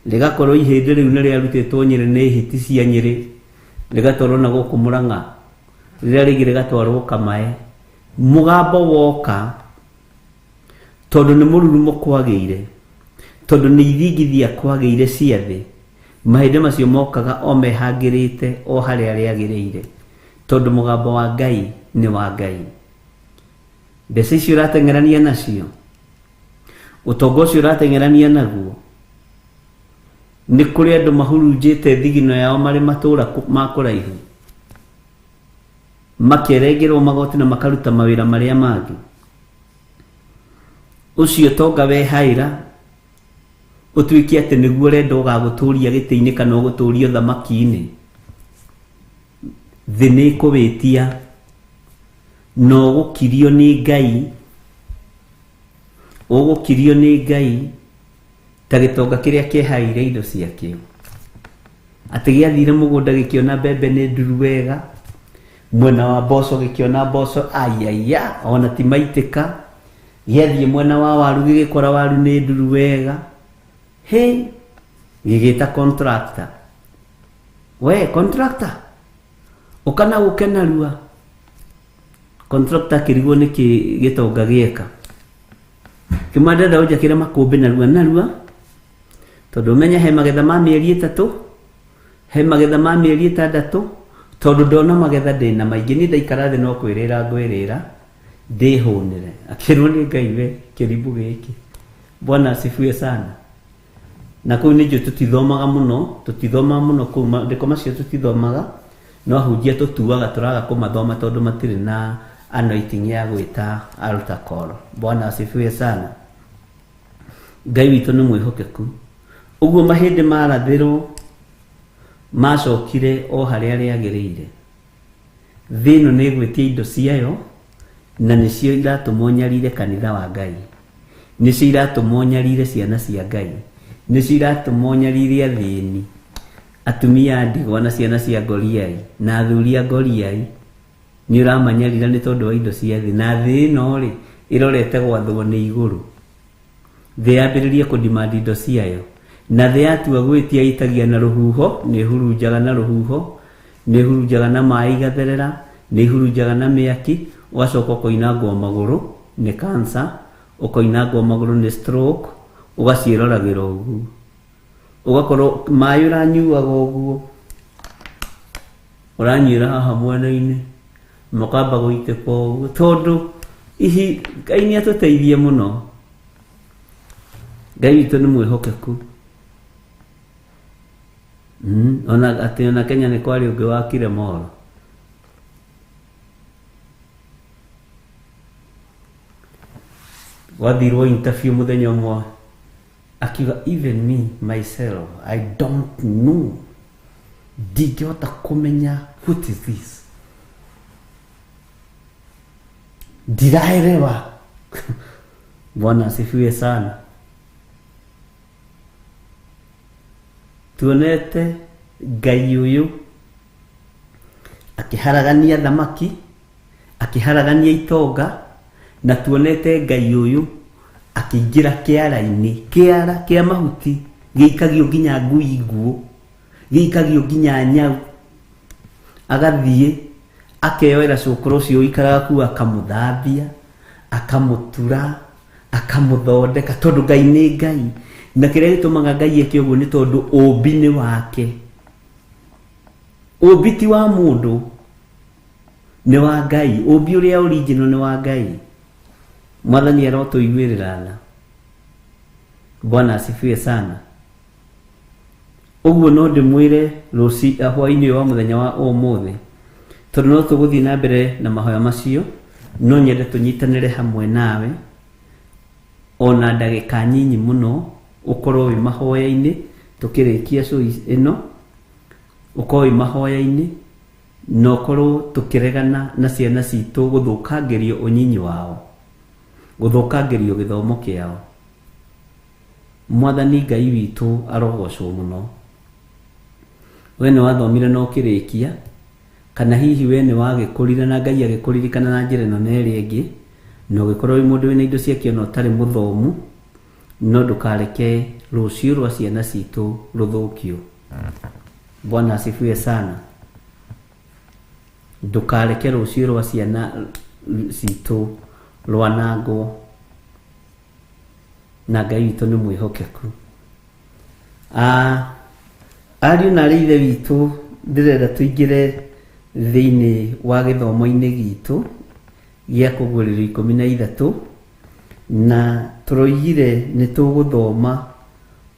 rĩgakorwo ihĩndĩ rĩu nĩ rĩarutĩtwo Nyĩrĩ nĩ hiti cia Nyĩrĩ, rĩgatwarwo na gũkũ Mũrang'a, rĩrĩa rĩngĩ rĩgatwarwo Kamae. Mũgambo woka, tondũ nĩ mũrurumo kwagĩire, tondũ nĩ ithingithia kwagĩire cia thĩ, mahĩndĩ macio mokaga o mehangĩrĩte o harĩa rĩagĩrĩire, tondũ mũgambo wa Ngai nĩ wa Ngai. Mbeca icio ũrateng'erania nacio, ũtonga ũcio ũrateng'erania naguo, nĩ kũrĩ andũ mahurunjĩte thigino yao marĩ matũũra ma kũraihu, makerengerwo magoti na makaruta mawĩra marĩa mangĩ. Ũcio ũtonga wehaĩra ũtuĩke atĩ nĩguo ũrenda ũgagũtũria gĩtĩ-inĩ kana ũgũtũria ũthamaki-inĩ, thĩ nĩ ĩkũwĩtia na ũgũkirio nĩ Ngai, ũgũkirio nĩ Ngai ta gĩtonga kĩrĩa kĩehaĩire indo ciakĩo. Atĩ gĩathire mũgũnda gĩkĩona mbembe nĩ nduru wega, Mwena wa mboco gĩkĩona mboco aiaiya ona ti maitĩka. Gĩathiĩ mwena wa waru gĩgĩkora waru nĩ nduru wega. Hĩ, gĩgĩta contractor. We contractor, ũka na ũke narua. Contractor akĩrigwo nĩkĩ gĩtonga gĩeka. Kĩmwe ndĩrenda ũnjakĩre makũmbĩ narua narua, tondũ ũmenye he magetha ma mĩeri 3, he magetha ma mĩeri 6, tondũ ndona magetha ndĩna maingĩ, niĩ ndaikara thĩ no kwĩrĩra ngwĩrĩra ndĩhũnĩre. Akĩrwo nĩ Ngai we kĩrimũ gĩkĩ. Bwana asifiwe sana. Na kũu nĩ njũĩ tũtithomaga mũno, tũtithomaga mũno kũu, maandĩko macio tũtithomaga, no ahunjia tũtuaga tũraga kũmathoma tondũ matirĩ na anointing ya gwĩta altar call. Bwana asifiwe sana. Ngai witũ nĩ mwĩhokeku. Ũguo mahĩndĩ marathĩrwo macokire o harĩa rĩagĩrĩire. Thĩ ĩno nĩ ĩgwĩtia indo ciayo, na nĩcio iratũma ũnyarire kanitha wa Ngai, nĩcio iratũma ũnyarire ciana cia Ngai, nĩcio iratũma ũnyarire athĩni, atumia a ndigwa na ciana cia ngoriai na athuri a ngoriai. Nĩ ũramanyarira nĩ tondũ wa indo cia thĩ, na thĩ ĩno rĩ ĩrorete gwathwo nĩ igũrũ. Thĩ yambĩrĩrie kũdimandi indo ciayo, na thĩ yatua gwĩtia ĩtagia na rũhuho, nĩ ĩhurunjaga na rũhuho, nĩ ĩhurunjaga na maĩ igatherera, nĩ ĩhurunjaga na mĩaki, ũgacoka ũkoinangwo magũrũ nĩ cancer, ũkoinangwo magũrũ nĩ stroke, ũgaciĩroragĩra ũguo. Ũgakorwo maĩ ũranyuaga ũguo, ũranyuĩra haha mwena-inĩ, makamba gũitĩka ũguo, tondũ ihi Ngai nĩ atũteithie mũno. Ngai witũ nĩ mwĩhokeku. Ona atĩ ona Kenya nĩ kwarĩ ũngĩ wakire moro. Gwathirwo interview mũthenya ũmwe, akiuga even me myself I don't know, ndingĩhota kũmenya what is this, ndiraelewa. Bwana asifiwe sana. Tuonete Ngai ũyũ akĩharagania thamaki, akĩharagania itonga, na tuonete Ngai ũyũ akĩingĩra kĩara-inĩ, kĩara kĩa mahuti gĩikagio nginya ngui nguũ, gĩikagio nginya nyau, agathiĩ akeyoera cũkũrũ ũcio ũikaraga kũu, akamũthambia, akamũtura, akamũthondeka, tondũ Ngai nĩ Ngai. Na kĩrĩa gĩtũmaga Ngai eke ũguo nĩ tondũ ũmbi nĩ wake. Ũmbi ti wa mũndũ, nĩ wa Ngai. Ũmbi ũrĩa original nĩ wa Ngai. Mwathani arotũiguĩrĩra tha. Bwana asifiwe sana. Ũguo no ndĩmwĩre rũci hwaĩ-inĩ wa mũthenya wa ũmũthĩ, tondũ no tũgũthiĩ na mbere na mahoya macio, no nyende tũnyitanĩre hamwe nawe ona ndagĩka nyinyi mũno, ũkorwo wĩ mahoya-inĩ tũkĩrĩkia show ĩno, ũkorwo wĩ mahoya-inĩ na ũkorwo tũkĩregana na ciana citũ gũthũkangĩrio ũnyinyi wao, gũthũkangĩrio gĩthomo kĩao. Mwathani Ngai witũ arogocwo mũno. We nĩ wathomire na ũkĩrĩkia, kana hihi we nĩ wagĩkũrire na Ngai agĩkũririkana na njĩra ĩno na ĩrĩa ĩngĩ, na ũgĩkorwo wĩ mũndũ wĩna indo ciake ona ũtarĩ mũthomu, no ndũkareke rũciũ rwa ciana citũ rũthũkio. Bwana asifiwe sana. Ndũkareke rũciũ rwa ciana citũ rwanangwo, na Ngai witũ nĩ mwĩhokeku. Ariũ na arĩ ithe witũ, ndĩrenda tũingĩre thĩinĩ wa gĩthomo-inĩ gitũ gĩa kũguũrĩrio 13, na tũroigire nĩ tũgũthoma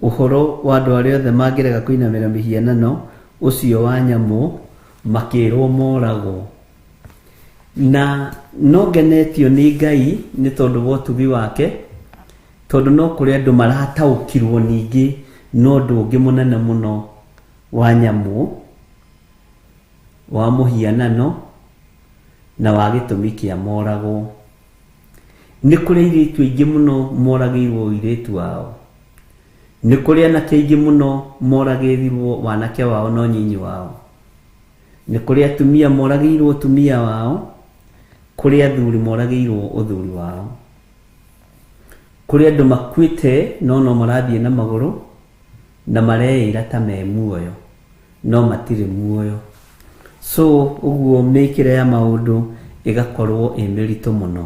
ũhoro wa andũ arĩa othe mangĩrega kũinamĩra mĩhianano ũcio wa nyamũ makĩrwo moragwo. Na no ngenetio nĩ Ngai nĩ tondũ wa ũtugi wake, tondũ no kũrĩ andũ marataũkirwo ningĩ na ũndũ ũngĩ mũnene mũno wa nyamũ, wa mũhianano na wa gĩtũmi kĩa moragwo. Nĩ kũrĩ airĩtu aingĩ mũno moragĩirwo ũirĩtu wao, nĩ kũrĩ anake aingĩ mũno moragĩirwo wanake wao na ũnyinyi wao. Nĩ kũrĩ atumia moragĩirwo ũtumia wao, kũrĩ athuri moragĩirwo ũthuri wao, kũrĩ andũ makuĩte no no marathiĩ na magũrũ na mareĩra ta me muoyo no matirĩ muoyo. So ũguo mĩkĩre ya maũndũ ĩgakorwo ĩ mĩritũ mũno.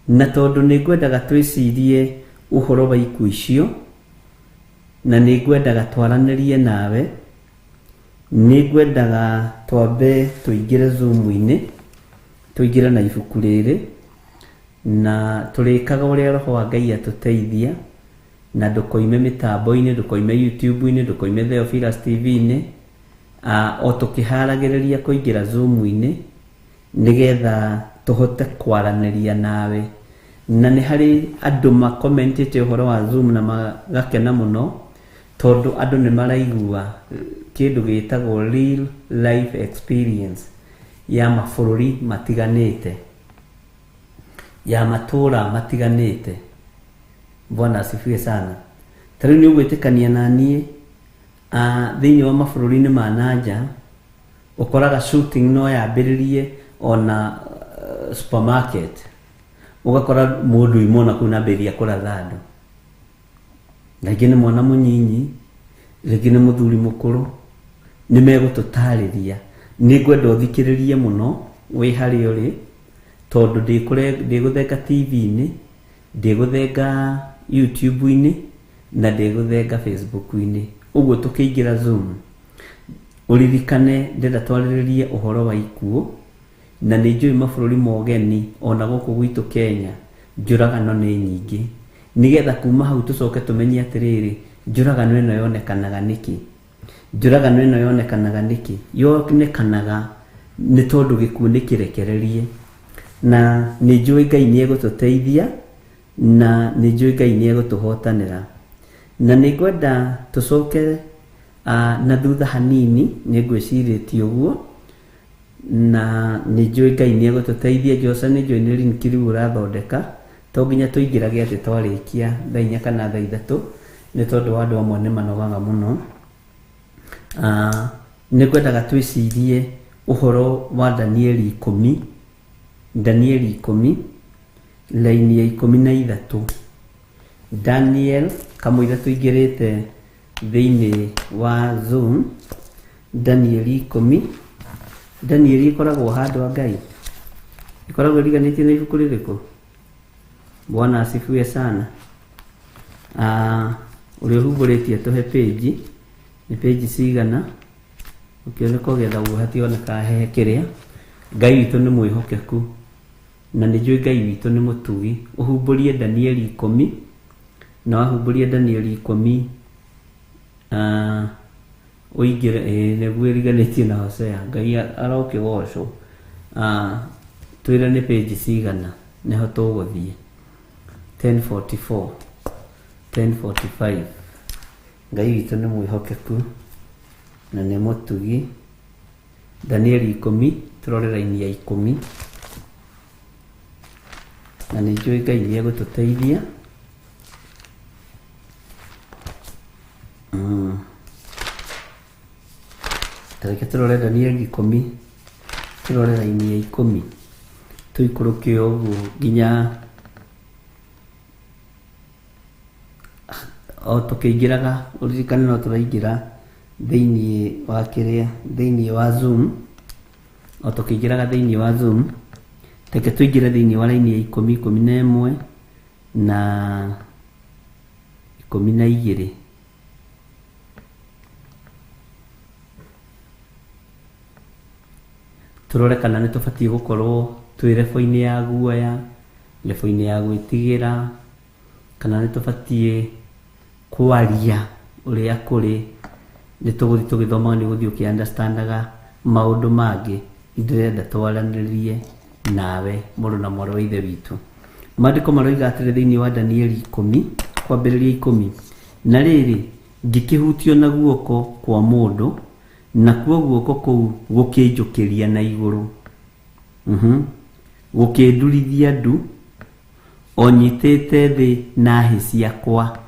Na tondũ nĩ ngwendaga twĩcirie ũhoro wa ikuũ icio, na nĩ ngwendaga twaranĩrie nawe, nĩ ngwendaga twambe tũingĩre Zoom-inĩ, tũingĩre na ibuku rĩrĩ, na tũrĩkaga ũrĩa Roho wa Ngai atũteithia, na ndũkoime mĩtambo-inĩ, ndũkoime YouTube-inĩ, ndũkoime Theophilus TV-inĩ, o tũkĩharagĩrĩria kũingĩra Zoom-inĩ, nĩgetha tũhote kwaranĩria nawe. Na nĩ harĩ andũ makomentĩte ũhoro wa Zoom na magakena mũno, tondũ andũ nĩ maraigua kĩndũ gĩtagwo real life experience ya mabũrũri matiganĩte, ya matũra matiganĩte. Bwana asifiwe sana. Ta rĩu nĩ ũgwĩtĩkania na niĩ, thĩinĩ wa mabũrũri-inĩ ma nanja, ũkoraga shooting no yambĩrĩrie ona supermarket, ũgakora mũndũ imwe ona kũu nambĩrĩria kũratha andũ, rĩngĩ nĩ mwana mũnyinyi, rĩngĩ nĩ mũthuri mũkũrũ. Nĩ megũtũtarĩria. Nĩ ngwenda ũthikĩrĩrie mũno wĩ harĩa ũrĩ, tondũ ndĩgũthenga TV-inĩ, ndĩgũthenga YouTube-inĩ, na ndĩgũthenga Facebook-inĩ. Ũguo tũkĩingĩra Zoom, ũririkane ndĩrenda twarĩrĩrie ũhoro wa ikuũ, na nĩ njũĩ mabũrũri ma ũgeni ona gũkũ gwitũ Kenya njũragano nĩ nyingĩ, nĩgetha kuma hau tũcoke tũmenye atĩrĩrĩ, njũragano ĩno yonekanaga nĩkĩ? Njũragano ĩno yonekanaga nĩkĩ? Yonekanaga nĩ tondũ gĩkuũ nĩ kĩrekererie. Na nĩ njũĩ Ngai nĩ egũtũteithia, na nĩ njũĩ Ngai nĩ egũtũhotanĩra. Na nĩ ngwenda tũcoke na thutha hanini, nĩ ngwĩcirĩtie ũguo, na nĩ njũĩ Ngai nĩ egũtũteithia. Joca nĩ njũĩ nĩ link rĩu ũrathondeka, to nginya tũingĩrage atĩ twarĩkia thaa inya kana thaa ithatũ, nĩ tondũ wa andũ amwe nĩ manogaga mũno. Nĩ ngwendaga twĩcirie ũhoro wa Danieli ikũmi, Danieli ikũmi, laini ya 13. Daniel, kamũira tũingĩrĩte thĩinĩ wa Zoom, Danieli ikũmi. Danieli ĩkoragwo handũ a Ngai, ĩkoragwo ĩriganĩtie na ibuku rĩrĩkũ? Bwana asifiwe sana. Ũrĩa ũhumbũrĩtie tũhe page, nĩ page cigana? Ũkĩoneka ũgetha ũguo hationekaga he kĩrĩa. Ngai witũ nĩ mwĩhokeku, na nĩ njũĩ Ngai witũ nĩ mũtugi. Ũhumbũrie Danieli ikũmi, na wahumbũria Danieli ikũmi, ũingĩre, nĩguo ĩriganĩtie na Hosea. Ngai arokĩgocwo. Twĩre nĩ page cigana, nĩho tũgũthiĩ. 1044, 1045. Ngai witũ nĩ mwĩhokeku na nĩ mũtugi. Danieli ikũmi, tũrore raini ya ikũmi, na nĩ njũĩ Ngai nĩ egũtũteithia. Ta reke tũrore Danieli ikũmi, tũrore raini ya ikũmi, tũikũrũke ũguo nginya o tũkĩingĩraga. Ũririkane no tũraingĩra thĩinĩ wa kĩrĩa, thĩinĩ wa Zoom, o tũkĩingĩraga thĩinĩ wa Zoom. Reke tũingĩre thĩinĩ wa raini ya ikũmi, 11 na 12. Tũrore kana nĩ tũbatiĩ gũkorwo twĩ level-inĩ ya guoya, level-inĩ ya gwĩtigĩra, kana nĩ tũbatiĩ kwaria ũrĩa kũrĩ. Nĩ tũgũthiĩ tũgĩthomaga, nĩ ũgũthiĩ ũkĩ-understandaga maũndũ mangĩ. Ndĩrenda twaranĩrie nawe mũrũ na mwarĩ wa ithe witũ. Maandĩko maroiga atĩrĩ thĩinĩ wa Danieli ikũmi, kwambĩrĩria ikũmi: na rĩrĩ, ngĩkĩhutio na guoko kwa mũndũ, nakuo guoko kũu gũkĩnjũkĩria na igũrũ, gũkĩndurithia ndu, o nyitĩte thĩ na hĩ ciakwa.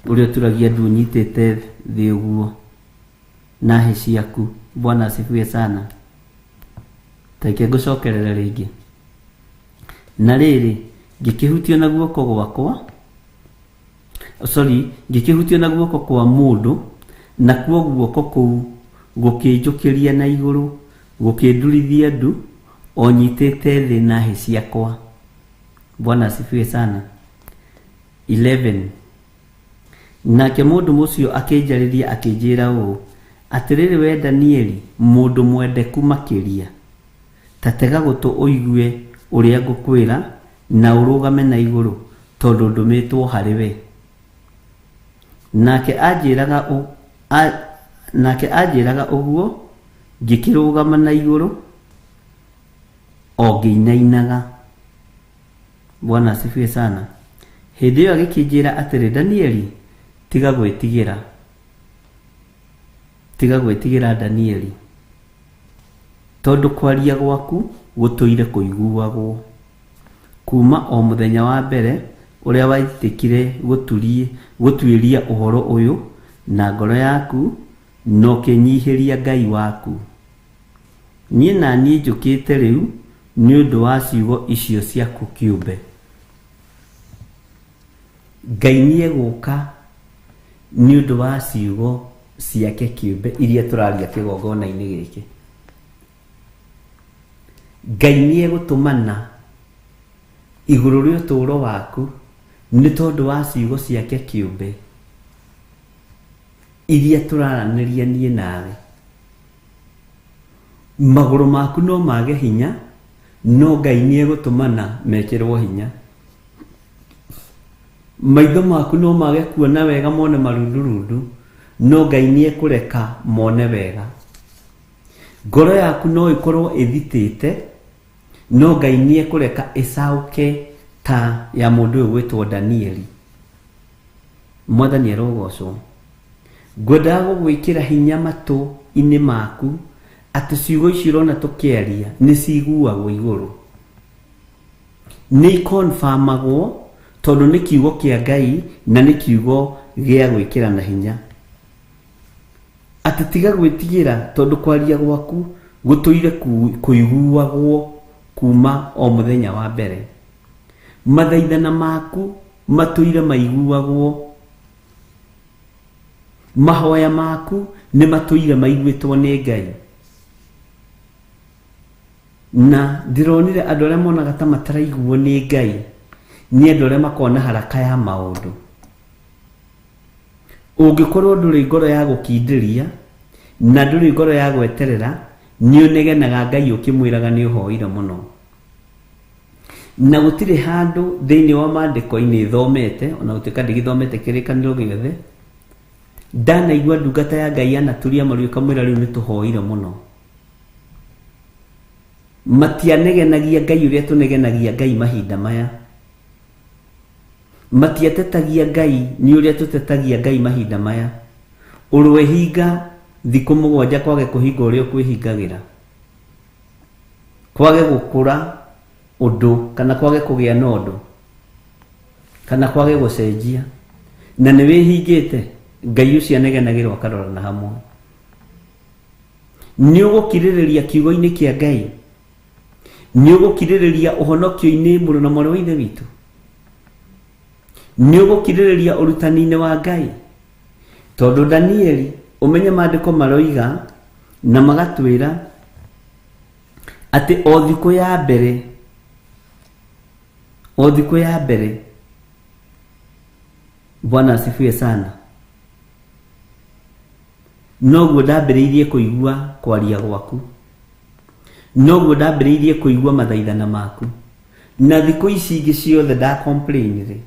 Ũrĩa ũturagia ndu ũnyitĩte thĩ ũguo na hĩ ciaku. Bwana asifiwe sana. Tareke ngũcokerere rĩngĩ. Na rĩrĩ, ngĩkĩhutio na guoko gwakwa, sorry, ngĩkĩhutio na guoko kwa mũndũ, nakuo guoko kũu gũkĩnjũkĩria na igũrũ, gũkĩndurithia ndu, o nyitĩte thĩ na hĩ ciakwa. Bwana asifiwe sana. 11. Nake mũndũ ũcio akĩnjarĩria akĩnjĩra ũũ, atĩrĩrĩ we Danieli, mũndũ mwendeku makĩria, ta tega gũtũ ũigue ũrĩa ngũkwĩra na ũrũgame na igũrũ, tondũ ndũmĩtwo harĩ we. Nake anjĩraga ũguo, ngĩkĩrũgama na igũrũ o ngĩinainaga. Bwana asifiwe sana. Hĩndĩ ĩyo agĩkĩnjĩra atĩrĩ, Danieli, tiga gwĩtigĩra. Tiga gwĩtigĩra Danieli, tondũ kwaria gwaku gũtũire kũiguagwo kuma o mũthenya wa mbere ũrĩa waitĩkire gũtuĩria ũhoro ũyũ na ngoro yaku na ũkĩnyihĩria Ngai waku. Niĩ na niĩ njũkĩte rĩu nĩ ũndũ wa ciugo icio ciaku kĩũmbe. Ngai nĩegũka nĩ ũndũ wa ciugo ciake kĩũmbe iria tũraria kĩgongona-inĩ gĩkĩ. Ngai nĩegũtũmana igũrũ rĩa ũtũũro waku nĩ tondũ wa ciugo ciake kĩũmbe iria tũraranĩria niĩ nawe. Magũrũ maku no mage hinya, no Ngai nĩegũtũmana mekĩrwo hinya. Maitho maku no mage kuona wega mone marundurundu, no Ngai nĩekũreka mone wega. Ngoro yaku no ĩkorwo ĩthitĩte, no Ngai nĩekũreka ĩcaũke ta ya mũndũ ũyũ gwĩtwo Danieli. Mwathani arogocwo. Ngwendaga gũgwĩkĩra hinya matũ-inĩ maku atĩ ciugo ici ũrona tũkĩaria nĩ ciguagwo igũrũ, nĩ ikonfamagwo tondũ nĩ kiugo kĩa Ngai na nĩ kiugo gĩa gwĩkĩra na hinya. Atĩ tiga gwĩtigĩra tondũ kwaria gwaku gũtũire kũiguagwo kuma o mũthenya wa mbere. Mathaithana maku matũire maiguagwo, mahoya maku nĩ matũire maiguĩtwo nĩ Ngai. Na ndĩronire andũ arĩa monaga ta mataraiguo nĩ Ngai nĩ andũ arĩa makoragwo na haraka ya maũndũ. Ũngĩkorwo ndũrĩ ngoro ya gũkindĩria na ndũrĩ ngoro ya gweterera, nĩ ũnegenaga Ngai ũkĩmwĩraga nĩ ũhoire mũno. Na gũtirĩ handũ thĩinĩ wa maandĩko-inĩ thomete, ona gũtuĩka ndigĩthomete kĩrĩkanĩro gĩothe, ndanaigua ndungata ya Ngai yanaturia maru ĩkamwĩra rĩu nĩ tũhoire mũno. Matianegenagia Ngai ũrĩa tũnegenagia Ngai mahinda maya. Matiatetagia Ngai nĩ ũrĩa tũtetagia Ngai mahinda maya. Ũrwehinga thikũ mũgwanja kwage kũhinga ũrĩa ũkwĩhingagĩra, kwage gũkũra ũndũ kana kwage kũgĩa na ũndũ kana kwage gũcenjia, na nĩ wĩhingĩte, Ngai ũcio anegenagĩrwo akarora na hamwe. Nĩ ũgũkirĩrĩria kiugo-inĩ kĩa Ngai, nĩ ũgũkirĩrĩria ũhonokio-inĩ mũrũ na mwarĩ wa Ithe witũ, nĩ ũgũkirĩrĩria ũrutani-inĩ wa Ngai. Tondũ Danieli, ũmenye maandĩko maroiga na magatwĩra atĩ o thikũ ya mbere, o thikũ ya mbere, Bwana asifiwe sana, noguo ndambĩrĩirie kũigua kwaria gwaku, noguo ndambĩrĩirie kũigua mathaithana maku, na thikũ ici ingĩ ciothe nda complain rĩ,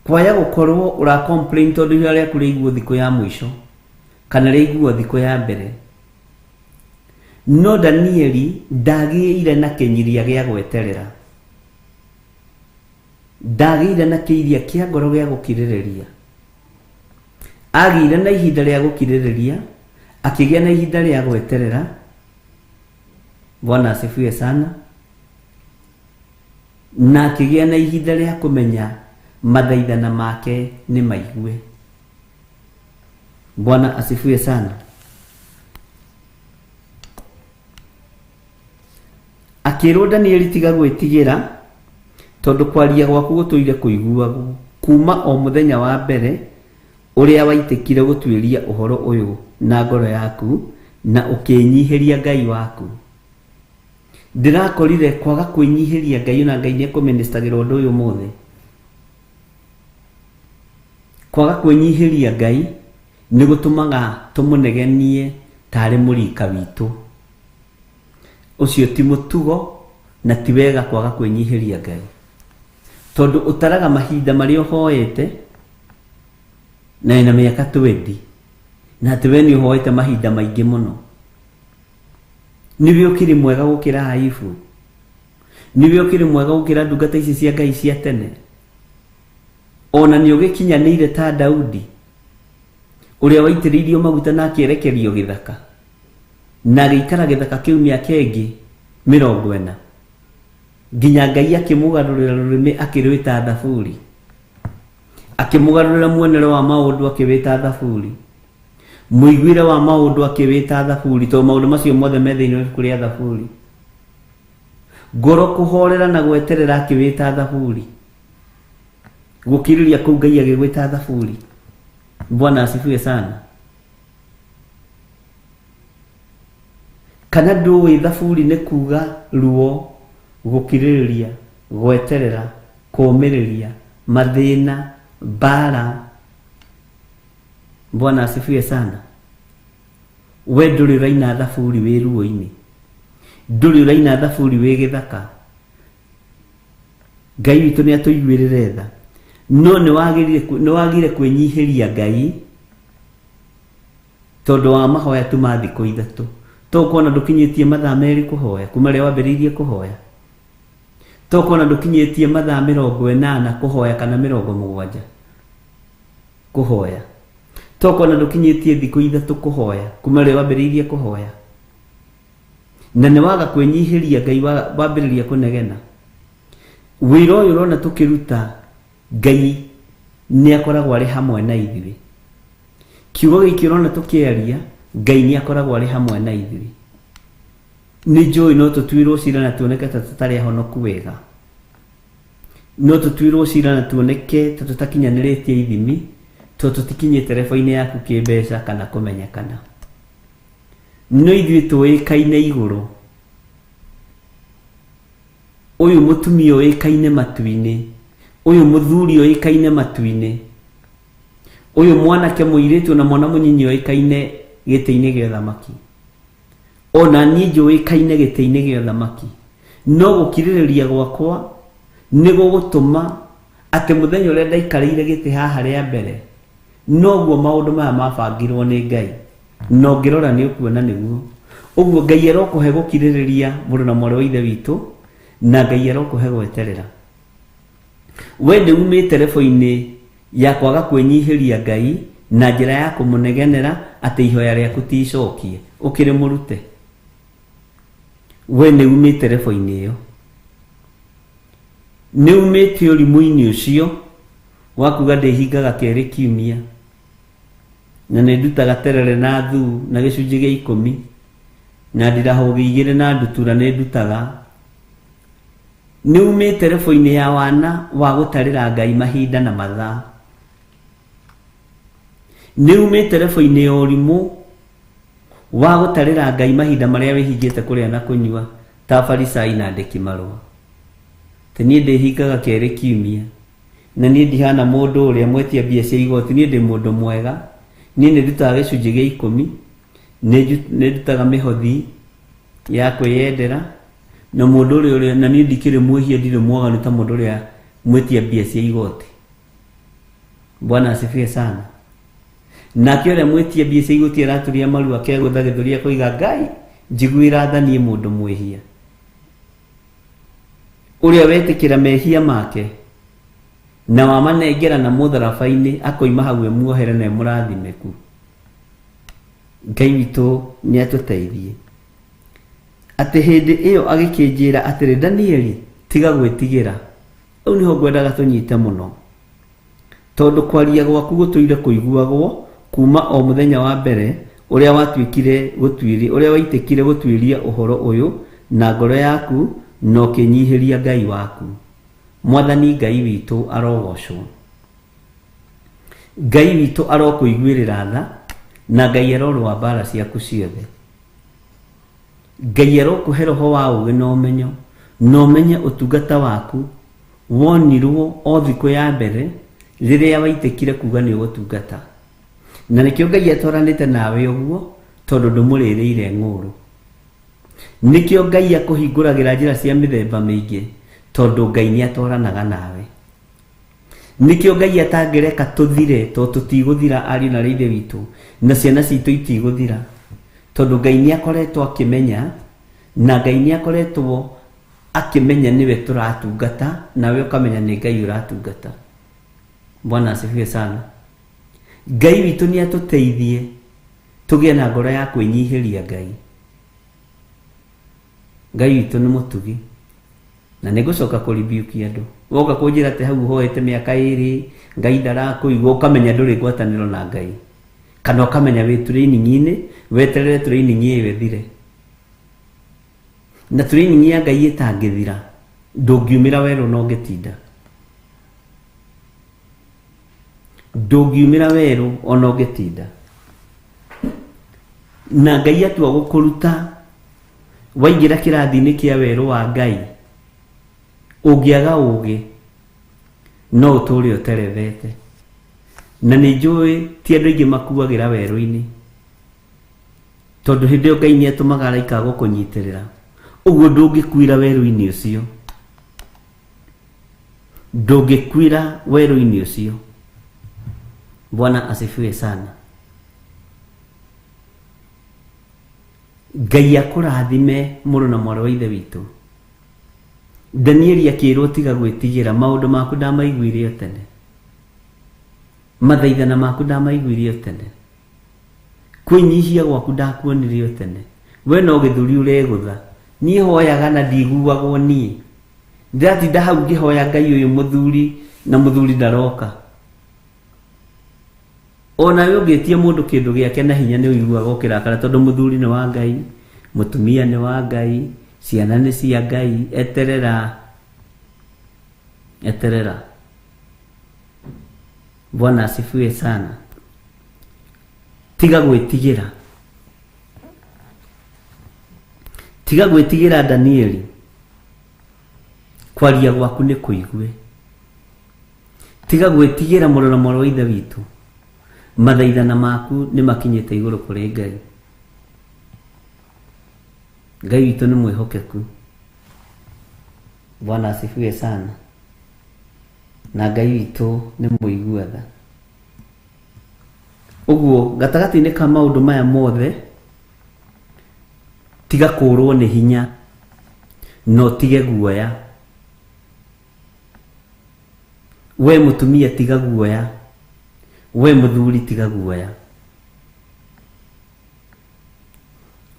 kwaya gũkorwo ũra complain tondũ ihoya rĩaku rĩaiguo thikũ ya mũico kana rĩaiguo thikũ ya mbere. No Danieli ndagĩire na kĩnyiria gĩa gweterera, ndagĩire na kĩiria kĩa ngoro gĩa gũkirĩrĩria. Agĩire na ihinda rĩa gũkirĩrĩria, akĩgĩa na ihinda rĩa gweterera. Bwana asifiwe sana. Na akĩgĩa na ihinda rĩa kũmenya mathaithana make nĩ maigue. Bwana asifiwe sana. Akĩrwo Danieli tiga gwĩtigĩra, tondũ kwaria gwaku gũtũire kũiguagwo kuma o mũthenya wa mbere ũrĩa waitĩkire gũtuĩria ũhoro ũyũ na ngoro yaku na ũkĩĩnyihĩria Ngai waku. Ndĩrakorire kwaga kwĩnyihĩria Ngai ona Ngai nĩ ekũmĩnĩstagĩra ũndũ ũyũ ũmũthĩ. Kwaga kwĩnyihĩria Ngai nĩ gũtũmaga tũmũnegenie tarĩ mũrika witũ. Ũcio ti mũtugo na ti wega kwaga kwĩnyihĩria Ngai. Tondũ ũtaraga mahinda marĩa ũhoete na wĩna mĩaka twendi na atĩ we nĩ ũhoete mahinda maingĩ mũno. Nĩwe ũkĩrĩ mwega gũkĩra Ayubu? Nĩwe ũkĩrĩ mwega gũkĩra ndungata ici cia Ngai cia tene? Ona nĩ ũgĩkinyanĩire ta Daudi ũrĩa waitĩrĩirio maguta na akĩerekerio gĩthaka na agĩikara gĩthaka kĩu mĩaka ĩngĩ 40 nginya Ngai akĩmũgarũrĩra rũrĩmĩ akĩrwĩta Thaburi, akĩmũgarũrĩra muonere wa maũndũ akĩwĩta Thaburi, mũiguĩre wa maũndũ akĩwĩta Thaburi, tondũ maũndũ macio mothe me thĩinĩ wa ibuku rĩa Thaburi. Ngoro kũhorera na gweterera akĩwĩta Thaburi, gũkirĩrĩria kũu Ngai agĩgwĩta Thaburi. Bwana asifiwe sana. Kana ndũĩ Thaburi nĩ kuga ruo, gũkirĩrĩria, gweterera, kũũmĩrĩria, mathĩna, mbara. Bwana asifiwe sana. We ndũrĩ ũraina thaburi wĩ ruo-inĩ, ndũrĩ ũraina thaburi wĩ gĩthaka. Ngai witũ nĩ atũiguĩrĩre tha, no nĩ wagire kwĩnyihĩria Ngai tondũ wa mahoya tu ma thikũ ithatũ. To ũkona ndũkinyĩtie mathaa merĩ kũhoya kuma rĩrĩa wambĩrĩirie kũhoya. To ũkona ndũkinyĩtie mathaa 80 kũhoya kana 70 kũhoya. To ũkona ndũkinyĩtie thikũ ithatũ kũhoya kuma rĩrĩa wambĩrĩirie kũhoya. Na nĩ waga kwĩnyihĩria Ngai wambĩrĩria kũnegena. Wĩra ũyũ ũrona tũkĩruta, Ngai nĩ akoragwo arĩ hamwe na ithuĩ. Kiugo gĩkĩ ũrona tũkĩaria, Ngai nĩ akoragwo arĩ hamwe na ithuĩ. Nĩ njũĩ no tũtuĩrwo cira na tuoneke ta tũtarĩ ahonoku wega. No tũtuĩrwo cira na tuoneke ta tũtakinyanĩrĩtie ithimi, tondũ tũtikinyĩte rebo-inĩ yaku kĩmbeca kana kũmenyekana. No ithuĩ tũĩkaine igũrũ. Ũyũ mũtumia ũĩkaine matu-inĩ, ũyũ mũthuri ũĩkaine matu-inĩ, ũyũ mwanake mũirĩtu na mwana mũnyinyi ũĩkaine gĩtĩ-inĩ gĩa ũthamaki. Ona niĩ njũĩkaine gĩtĩ-inĩ gĩa ũthamaki. No gũkirĩrĩria gwakwa nĩ gũgũtũma atĩ mũthenya ũrĩa ndaikarĩire gĩtĩ haha rĩa mbere, noguo maũndũ maya mabangirwo nĩ Ngai. Na ũngĩrora nĩ ũkuona nĩguo. Ũguo Ngai arokũhe gũkirĩrĩria mũrũ na mwarĩ wa Ithe witũ, na Ngai arokũhe gweterera. We nĩ umĩte rebo-inĩ ya kwaga kwĩnyihĩria Ngai na njĩra ya kũmũnegenera atĩ ihoya rĩaku ti icokie, ũkĩrĩ mũrute. We nĩ umĩte rebo-inĩ ĩyo. Nĩ umĩte ũrimũ-inĩ ũcio wa kuga ndĩhingaga kerĩ kiumia na nĩ ndutaga terere na thuu na gĩcunjĩ gĩa ikũmi na ndirahũgĩ igĩrĩ na ndutura nĩ ndutaga. Nĩ umĩte rebo-inĩ ya wana wa gũtarĩra Ngai mahinda na mathaa. Nĩ umĩte rebo-inĩ ya ũrimũ wa gũtarĩra Ngai mahinda marĩa wĩhingĩte kũrĩa na kũnyua ta Afarisai na andĩki marũa. Atĩ niĩ ndĩhingaga kerĩ kiumia na niĩ ndihana mũndũ ũrĩa mwetia mbia cia igoti, niĩ ndĩ mũndũ mwega, niĩ nĩ ndutaga gĩcunjĩ gĩa ikũmi, nĩ ndutaga mĩhothi ya kwĩyendera, na mũndũ ũrĩa ũrĩa, na niĩ ndikĩrĩ mwĩhia, ndirĩ mwaganu ta mũndũ ũrĩa mwĩtia mbia cia igoti. Bwana asifiwe sana. Nake ũrĩa mwĩtia mbia cia igoti araturia maru akegũtha gĩthũri akoiga, Ngai njiguĩra tha niĩ mũndũ mwĩhia. Ũrĩa wetĩkĩra mehia make na wamanengera na mũtharaba-inĩ akoima hau e muohere na e mũrathimĩku. Ngai witũ nĩ atũteithie. Atĩ hĩndĩ ĩyo agĩkĩnjĩra atĩrĩ, Danieli, tiga gwĩtigĩra. Hau nĩho ngwendaga tũnyite mũno. Tondũ kwaria gwaku gũtũire kũiguagwo kuuma o mũthenya wa mbere ũrĩa watuĩkire gũtuĩria, ũrĩa waitĩkire gũtuĩria ũhoro ũyũ na ngoro yaku na ũkĩnyihĩria Ngai waku. Mwathani Ngai witũ arogocwo. Ngai witũ arokũiguĩrĩra tha, na Ngai arorũa mbaara ciaku ciothe. Ngai arokũhe roho wa ũũgĩ na ũmenyo, na ũmenye ũtungata waku wonirwo o thikũ ya mbere rĩrĩa waitĩkire kuga nĩ ũgũtungata. Na nĩkĩo Ngai atwaranĩte nawe ũguo, tondũ ndũmũrĩrĩire ng'ũũrũ. Nĩkĩo Ngai akũhingũragĩra njĩra cia mĩthemba mĩingĩ, tondũ Ngai nĩ atwaranaga nawe. Nĩkĩo Ngai atangĩreka tũthire, tondũ tũtigũthira ariũ na ithe witũ, na ciana citũ itigũthira. Tondũ Ngai nĩ akoretwo akĩmenya, na Ngai nĩ akoretwo akĩmenya nĩwe tũratungata, nawe ũkamenya nĩ Ngai ũratungata. Bwana asifiwe sana. Ngai witũ nĩ atũteithie tũgĩe na ngoro ya kwĩnyihĩria Ngai. Ngai witũ nĩ mũtugi na nĩ ngũcoka kũribiukia andũ. Woka kũnjĩra atĩ hau ũhoete mĩaka ĩrĩ Ngai ndarakũigua, ũkamenya ndũrĩ ngwatanĩro na Ngai, kana ũkamenya wĩ training-inĩ, weterere training ĩyo ĩthire. Na training ya Ngai ĩtangĩthira, ndũngiumĩra werũ na ũngĩtinda. Ndũngiumĩra werũ ona ũngĩtinda. Na Ngai atua gũkũruta waingĩra kĩrathi-inĩ kĩa werũ wa Ngai, ũngĩaga ũgĩ no ũtũre ũterethete. Na nĩ njũĩ ti andũ aingĩ makuagĩra werũ-inĩ, tondũ hĩndĩ ĩyo Ngai nĩ atũmaga araika a gũkũnyitĩrĩra. Ũguo ndũngĩkuĩra werũ-inĩ ũcio. Ndũngĩkuĩra werũ-inĩ ũcio. Bwana asifiwe sana. Ngai akũrathime mũrũ na mwarĩ wa ithe witũ. Danieli akĩrwo tiga gwĩtigĩra, maũndũ maku ndamaiguire o tene, mathaithana maku ndamaiguire o tene, kwĩnyihia gwaku ndakuonire o tene. We no gĩthũri ũregũtha, niĩ hoyaga na ndiguagwo niĩ. Ndĩratinda hau ngĩhoya Ngai ũyũ mũthuri na mũthuri ndaroka. Onawe ũngĩtia mũndũ kĩndũ gĩake na hinya nĩ ũiguaga ũkĩrakara, tondũ mũthuri nĩ wa Ngai, mũtumia nĩ wa Ngai, ciana nĩ cia Ngai. Eterera, eterera. Bwana asifiwe sana. Tiga gwĩtigĩra, tiga gwĩtigĩra Danieli, kwaria gwaku nĩ kũigue. Tiga gwĩtigĩra mũrũ na mwarĩ wa ithe witũ, mathaithana maku nĩ makinyĩte igũrũ kũrĩ Ngai. Ngai witũ nĩ mwĩhokeku. Bwana asifiwe sana. Na Ngai witũ nĩ mũigua tha. Ũguo gatagatĩ-inĩ ka maũndũ maya mothe, tiga kũrwo nĩ hinya na ũtige guoya. We mũtumia tiga guoya, we mũthuri tiga guoya.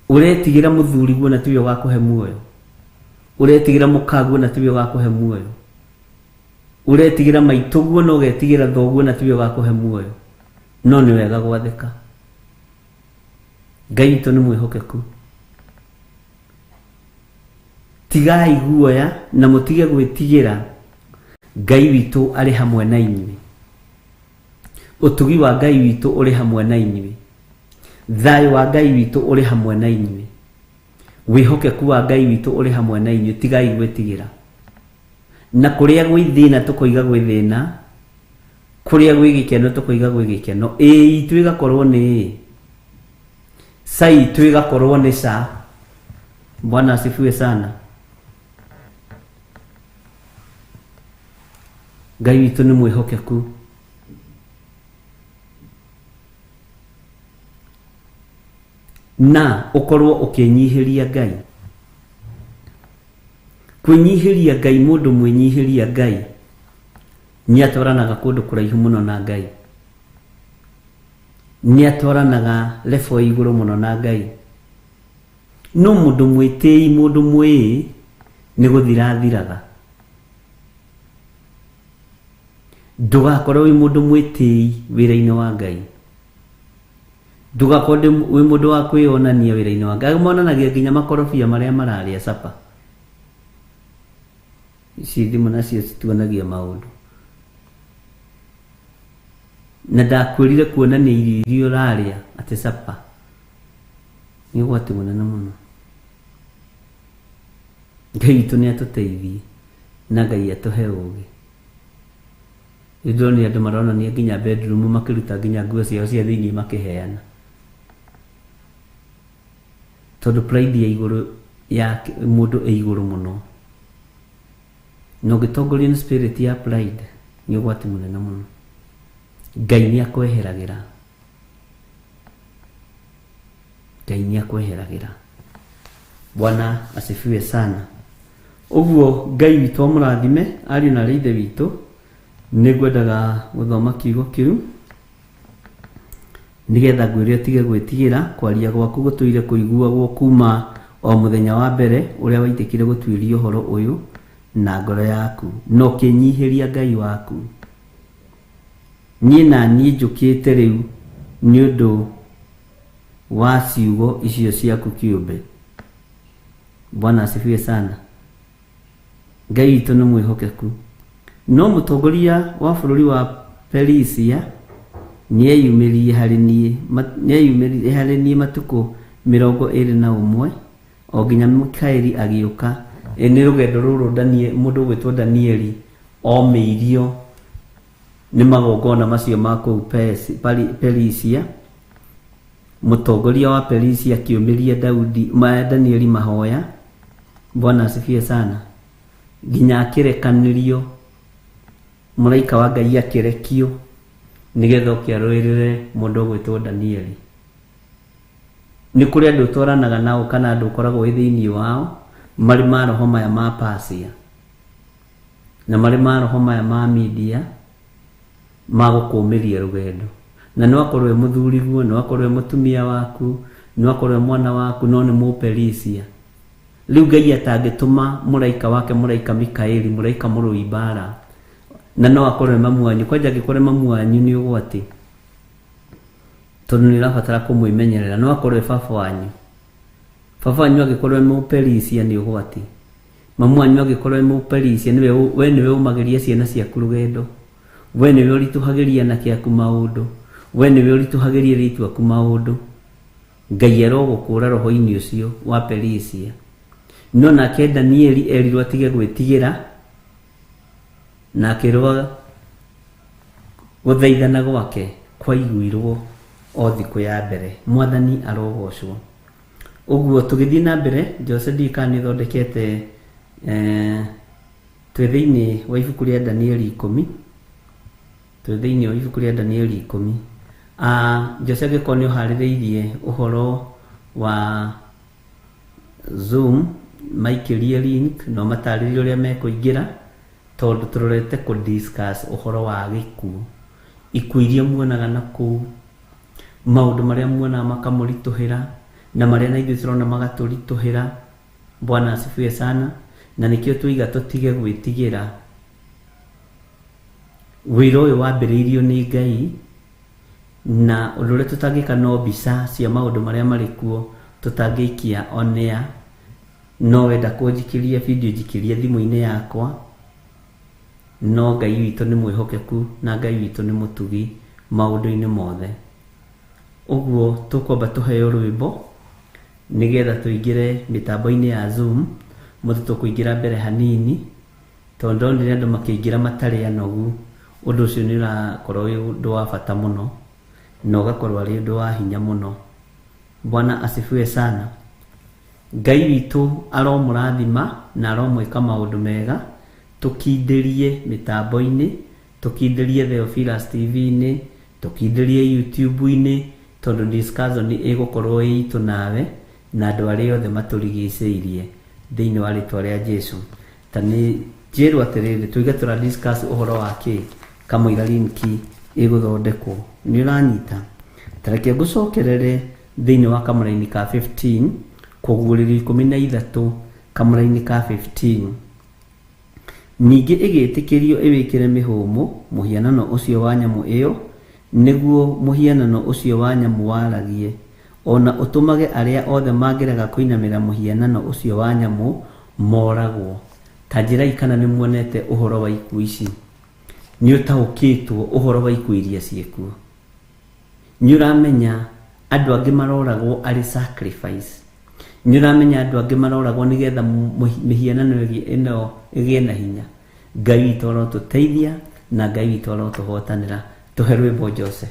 Ũretigĩra mũthuri guo na tiwe ũgakũhe muoyo, ũretigĩra mũkaguo na tiwe ũgakũhe muoyo, ũretigĩra maitũguo na ũgetigĩra thoguo na tiwe ũgakũhe muoyo. No nĩ wega gwathĩka. Ngai witũ nĩ mwĩhokeku. Tigai guoya na mũtige gwĩtigĩra, Ngai witũ arĩ hamwe na inyuĩ. Ũtugi wa Ngai witũ ũrĩ hamwe na inyuĩ. Thayũ wa Ngai witũ ũrĩ hamwe na inyuĩ. Wĩhokeku wa Ngai witũ ũrĩ hamwe na inyuĩ. Tigai gwĩtigĩra. Na kũrĩa gwĩ thĩna tũkoiga gwĩ thĩna, kũrĩa gwĩ gĩkeno tũkoiga gwĩ gĩkeno. Ĩĩ itũ ĩgakorwo nĩ ĩĩ, ca itũ ĩgakorwo nĩ ca. Bwana asifiwe sana. Ngai witũ nĩ mwĩhokeku. Na ũkorwo ũkĩnyihĩria Ngai. Kwĩnyihĩria Ngai, mũndũ mwĩnyihĩria Ngai nĩ atwaranaga kũndũ kũraihu mũno na Ngai. Nĩ atwaranaga level ya igũrũ mũno na Ngai. No mũndũ mwĩtĩi, mũndũ mwĩĩ nĩ gũthira athiraga. Ndũgakorwo wĩ mũndũ mwĩtĩi wĩra-inĩ wa Ngai. Ndũgakorwo wĩ mũndũ wa kwĩyonania wĩra-inĩ wa Ngai. Monanagia nginya makorobia marĩa mararĩa capa. Ici thimũ nacio cituonagia maũndũ. Na ndakwĩrire kuonania irio iria ũrarĩa atĩ capa nĩ ũgwati mũnene mũno. Ngai witũ nĩ atũteithie na Ngai atũhe ũgĩ. Nĩ ndĩronire andũ maronania nginya bedroom makĩruta nginya nguo ciao cia thĩinĩ makĩheana. Tondũ pride ya igũrũ ya mũndũ ĩ igũrũ mũno. Na ũngĩtongorio nĩ spirit ya pride nĩ ũgwati mũnene mũno. Ngai nĩ akweheragĩra. Ngai nĩ akweheragĩra. Bwana asifiwe sana. Ũguo Ngai witũ amũrathime ariũ na aarĩ a Ithe witũ. Nĩ ngwendaga gũthoma kiugo kĩu nĩgetha ngwĩre ũtige gwĩtigĩra. Kwaria gwaku gũtũire kũiguagwo kuma o mũthenya wa mbere ũrĩa waitĩkire gũtuĩria ũhoro ũyũ na ngoro yaku, na ũkĩnyihĩria Ngai waku. Niĩ na niĩ njũkĩte rĩu nĩ ũndũ wa ciugo icio ciaku kĩũmbe. Bwana asifiwe sana. Ngai witũ nĩ mwĩhokeku. No mũtongoria wa bũrũri wa Perisia nĩeyumĩririe harĩ niĩ, nĩeyumĩririe harĩ niĩ matukũ 21, o nginya Mikaeli agĩũka. Ĩ nĩ rũgendo rũrũ Daniel, mũndũ ũgwĩtwo Danieli omĩirio nĩ magongona macio ma kũu Perisia. Mũtongoria wa Perisia akĩũmĩria Daudi, Danieli mahoya. Bwana asifiwe sana. Nginya akĩrekanĩrio, mũraika wa Ngai akĩrekio nĩgetha oke arũĩrĩre mũndũ ũgwĩtwo Danieli. Nĩ kũrĩ andũ ũtwaranaga nao kana andũ ũkoragwo wĩ thĩinĩ wao marĩ maroho maya ma Persia na marĩ maroho maya ma Media ma gũkũmĩria rũgendo. Na no akorwo e mũthuriguo, no akorwo e mũtumia waku, no akorwo e mwana waku, no nĩ Mũperisia. Rĩu Ngai atangĩtũma mũraika wake, mũraika Mikaeli, mũraika mũrũi mbara, na no akorwo e mamu wanyu. Kwanja angĩkorwo e mamu wanyu nĩ ũgwati, tondũ nĩ ũrabatara kũmwĩmenyerera. No akorwo e baba wanyu. Baba wanyu angĩkorwo e Mũperisia nĩ ũgwati. Mamu wanyu angĩkorwo e Mũperisia, nĩwe we nĩwe ũmagĩria ciana ciaku rũgendo. We nĩwe ũritũhagĩria anake aku maũndũ. We nĩwe ũritũhagĩria airĩtu aku maũndũ. Ngai arogũkũũra roho-inĩ ũcio wa Perisia. No nake Danieli erirwo atige gwĩtigĩra na akĩrwo gũthaithana gwake kwaiguirwo o thikũ ya mbere. Mwathani arogocwo. Ũguo tũgĩthiĩ na mbere, Jose ndiũĩ kana nĩ ũthondekete twĩ thĩinĩ wa ibuku rĩa Danieli 10. Twĩ thĩinĩ wa ibuku rĩa Danieli 10. Jose angĩkorwo nĩ ũharĩrĩirie ũhoro wa Zoom, maikĩrie link na ũmatarĩrie ũrĩa mekũingĩra, tondũ tũrorete kũ discuss ũhoro wa gĩkuũ. Ikuũ iria muonaga na kũu, maũndũ marĩa muonaga makamũritũhĩra, na marĩa na ithuĩ tũrona magatũritũhĩra. Bwana asifiwe sana. Na nĩkĩo tũiga tũtige gwĩtigĩra. Wĩra ũyũ wambĩrĩirio nĩ Ngai, na ũndũ ũrĩa tũtangĩka no mbica cia maũndũ marĩa marĩ kuo tũtangĩikia on air. No wenda kũnjikĩria video, njikĩria thimũ-inĩ yakwa. No Ngai witũ nĩ mwĩhokeku na Ngai witũ nĩ mũtugi maũndũ-inĩ mothe. Ũguo tũkwamba tũheo rwĩmbo nĩgetha tũingĩre mĩtambo-inĩ ya Zoom. Mũthĩ tũkũingĩra mbere hanini tondũ ndonire andũ makĩingĩra matarĩ anogu. Ũndũ ũcio nĩ ũrakorwo wĩ ũndũ wa bata mũno na ũgakorwo arĩ ũndũ wa hinya mũno. Bwana asifiwe sana. Ngai witũ aromũrathima na aromwĩka maũndũ mega. Tũkindĩrie mĩtambo-inĩ, tũkindĩrie Theophilus TV-inĩ, tũkindĩrie YouTube-inĩ, tondũ discussion ĩgũkorwo ĩ itũ nawe na andũ arĩa othe matũrigicĩirie thĩinĩ wa rĩtwa rĩa Jesu. Ta nĩ njĩrwo atĩrĩrĩ, tuige tũra discuss ũhoro wa kĩ kamũira linki ĩgũthondekwo. Nĩ ũranyita? Ta reke ngũcokerere thĩinĩ wa kamũraini ka 15, kũguũrĩrio 13, kamũraini ka 15. Ningĩ ĩgĩtĩkĩrio ĩwĩkĩre mĩhũmũ mũhianano ũcio wa nyamũ ĩyo, Nĩguo mũhianano ũcio wa nyamũ waragie, o na ũtũmage arĩa othe mangĩrega kũinamĩra mũhianano ũcio wa nyamũ moragwo. Ta njĩrai kana nĩ muonete ũhoro wa ikuũ ici. Nĩ ũtaũkĩtwo ũhoro wa ikuũ iria ciĩkuo. Nĩ ũramenya andũ angĩ maroragwo arĩ sacrifice. Nĩ ũramenya andũ angĩ maroragwo nĩgetha mĩhianano ĩno ĩgĩe na hinya. Ngai witũ arotũteithia na Ngai witũ arotũhotanĩra. Tũhe rwĩmbo Jose.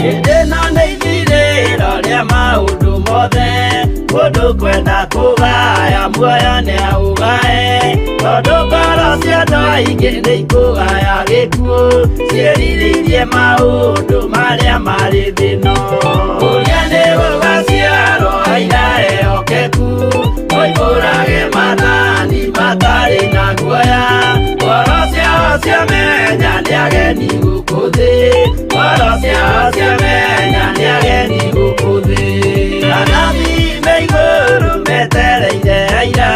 Hĩndĩ ĩno nĩ ithirĩro rĩa maũndũ mothe, mũndũ kwenda kũgaya muoyo nĩ aũgae, tondũ ngoro cia andũ aingĩ nĩ ikũgaya gĩkuũ, ciĩrirĩirie maũndũ marĩa marĩ thĩ ĩno. Ũrĩa nĩ gũgaciarwo aira ehokeku, moimbũrage maathani matarĩ na guoya, ngoro ciao ciamenya nĩ ageni gũkũ thĩ, ngoro ciao ciamenya nĩ ageni gũkũ thĩ. Anabii me igũrũ metereire aira,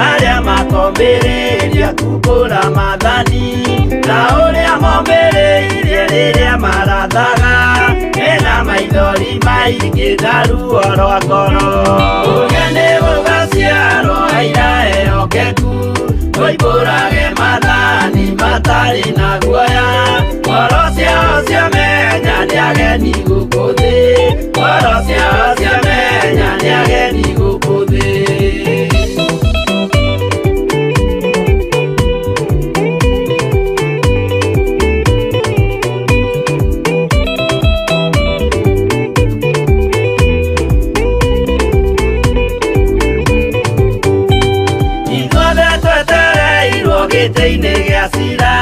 arĩa makombĩrĩria kumbũra maathani, ta ũrĩa mombĩrĩirie rĩrĩa marathaga, mena maithori maingĩ na ruo rwa ngoro. Ũrĩa nĩ gũgaciarwo aira ehokeku, moimbũrage maathani matarĩ na guoya, ngoro ciao ciamenya nĩ ageni gũkũ thĩ, ngoro ciao ciamenya nĩ ageni gũkũ thĩ. Ithuothe twetereirwo gĩtĩ-inĩ gĩa cira,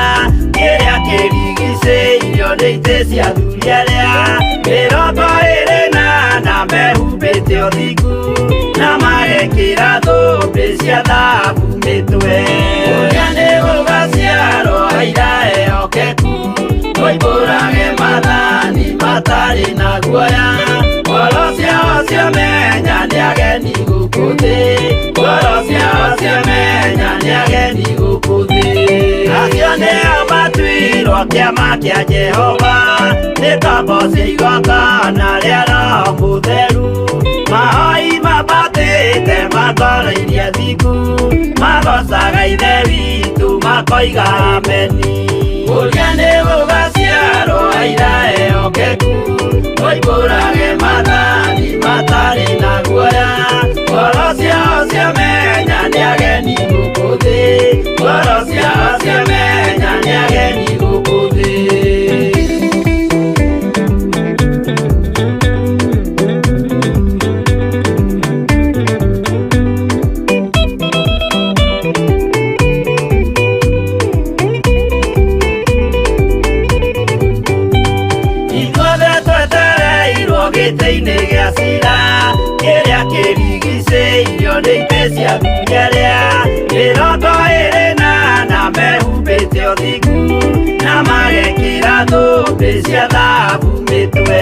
kĩrĩa kĩrigicĩirio nĩ itĩ cia athuri arĩa 24 mehumbĩte ũthingu, na magekĩra thũmbĩ cia thahabu mĩtwe. Ũrĩa nĩ gũgaciarwo aira ehokeku, moimbũrage maathani matarĩ na guoya, ngoro ciao ciamenya nĩ ageni gũkũ thĩ, ngoro ciao ciamenya nĩ ageni gũkũ thĩ. Acio nĩo matuirwo kĩama kĩa Jehova, nĩ ngombo cia igongona rĩa Roho Mũtheru, mahoi mambatĩte makoro iria thingu, magocaga Ithe witũ makoiga ameni. Ũrĩa nĩ gũgaciarwo aira ehokeku, moimbũrage maathani matarĩ na guoya, ngoro ciao ciamenya nĩ ageni gũkũ thĩ, ngoro ciao ciamenya nĩ ageni gũkũ thĩ. Ithuothe twetereirwo gĩtĩ-inĩ gĩa cira, kĩrĩa kĩrigicĩirio nĩ itĩ cia athuri arĩa 24 mehumbĩte ũthingu, na magekĩra thũmbĩ cia thahabu mĩtwe.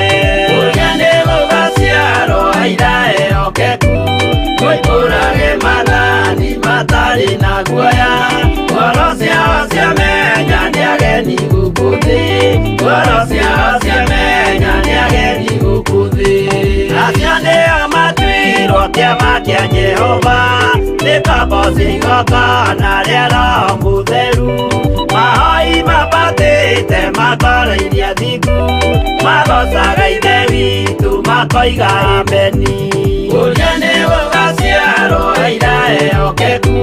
Ũrĩa nĩ gũgaciarwo aira ehokeku, moimbũrage maathani matarĩ na guoya, ngoro ciao ciamenya nĩ ageni gũkũ thĩ, ngoro ciao ciamenya nĩ ageni gũkũ thĩ. Acio nĩo matuirwo kĩama kĩa Jehova, nĩ ngombo cia igongona rĩa Roho Mũtheru, mahoi mambatĩte makoro iria thingu, magocaga Ithe witũ makoiga ameni. Ũrĩa nĩ gũgaciarwo aira ehokeku,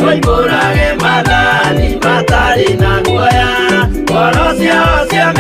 moimbũrage maathani matarĩ na guoya, ngoro ciao ciamenya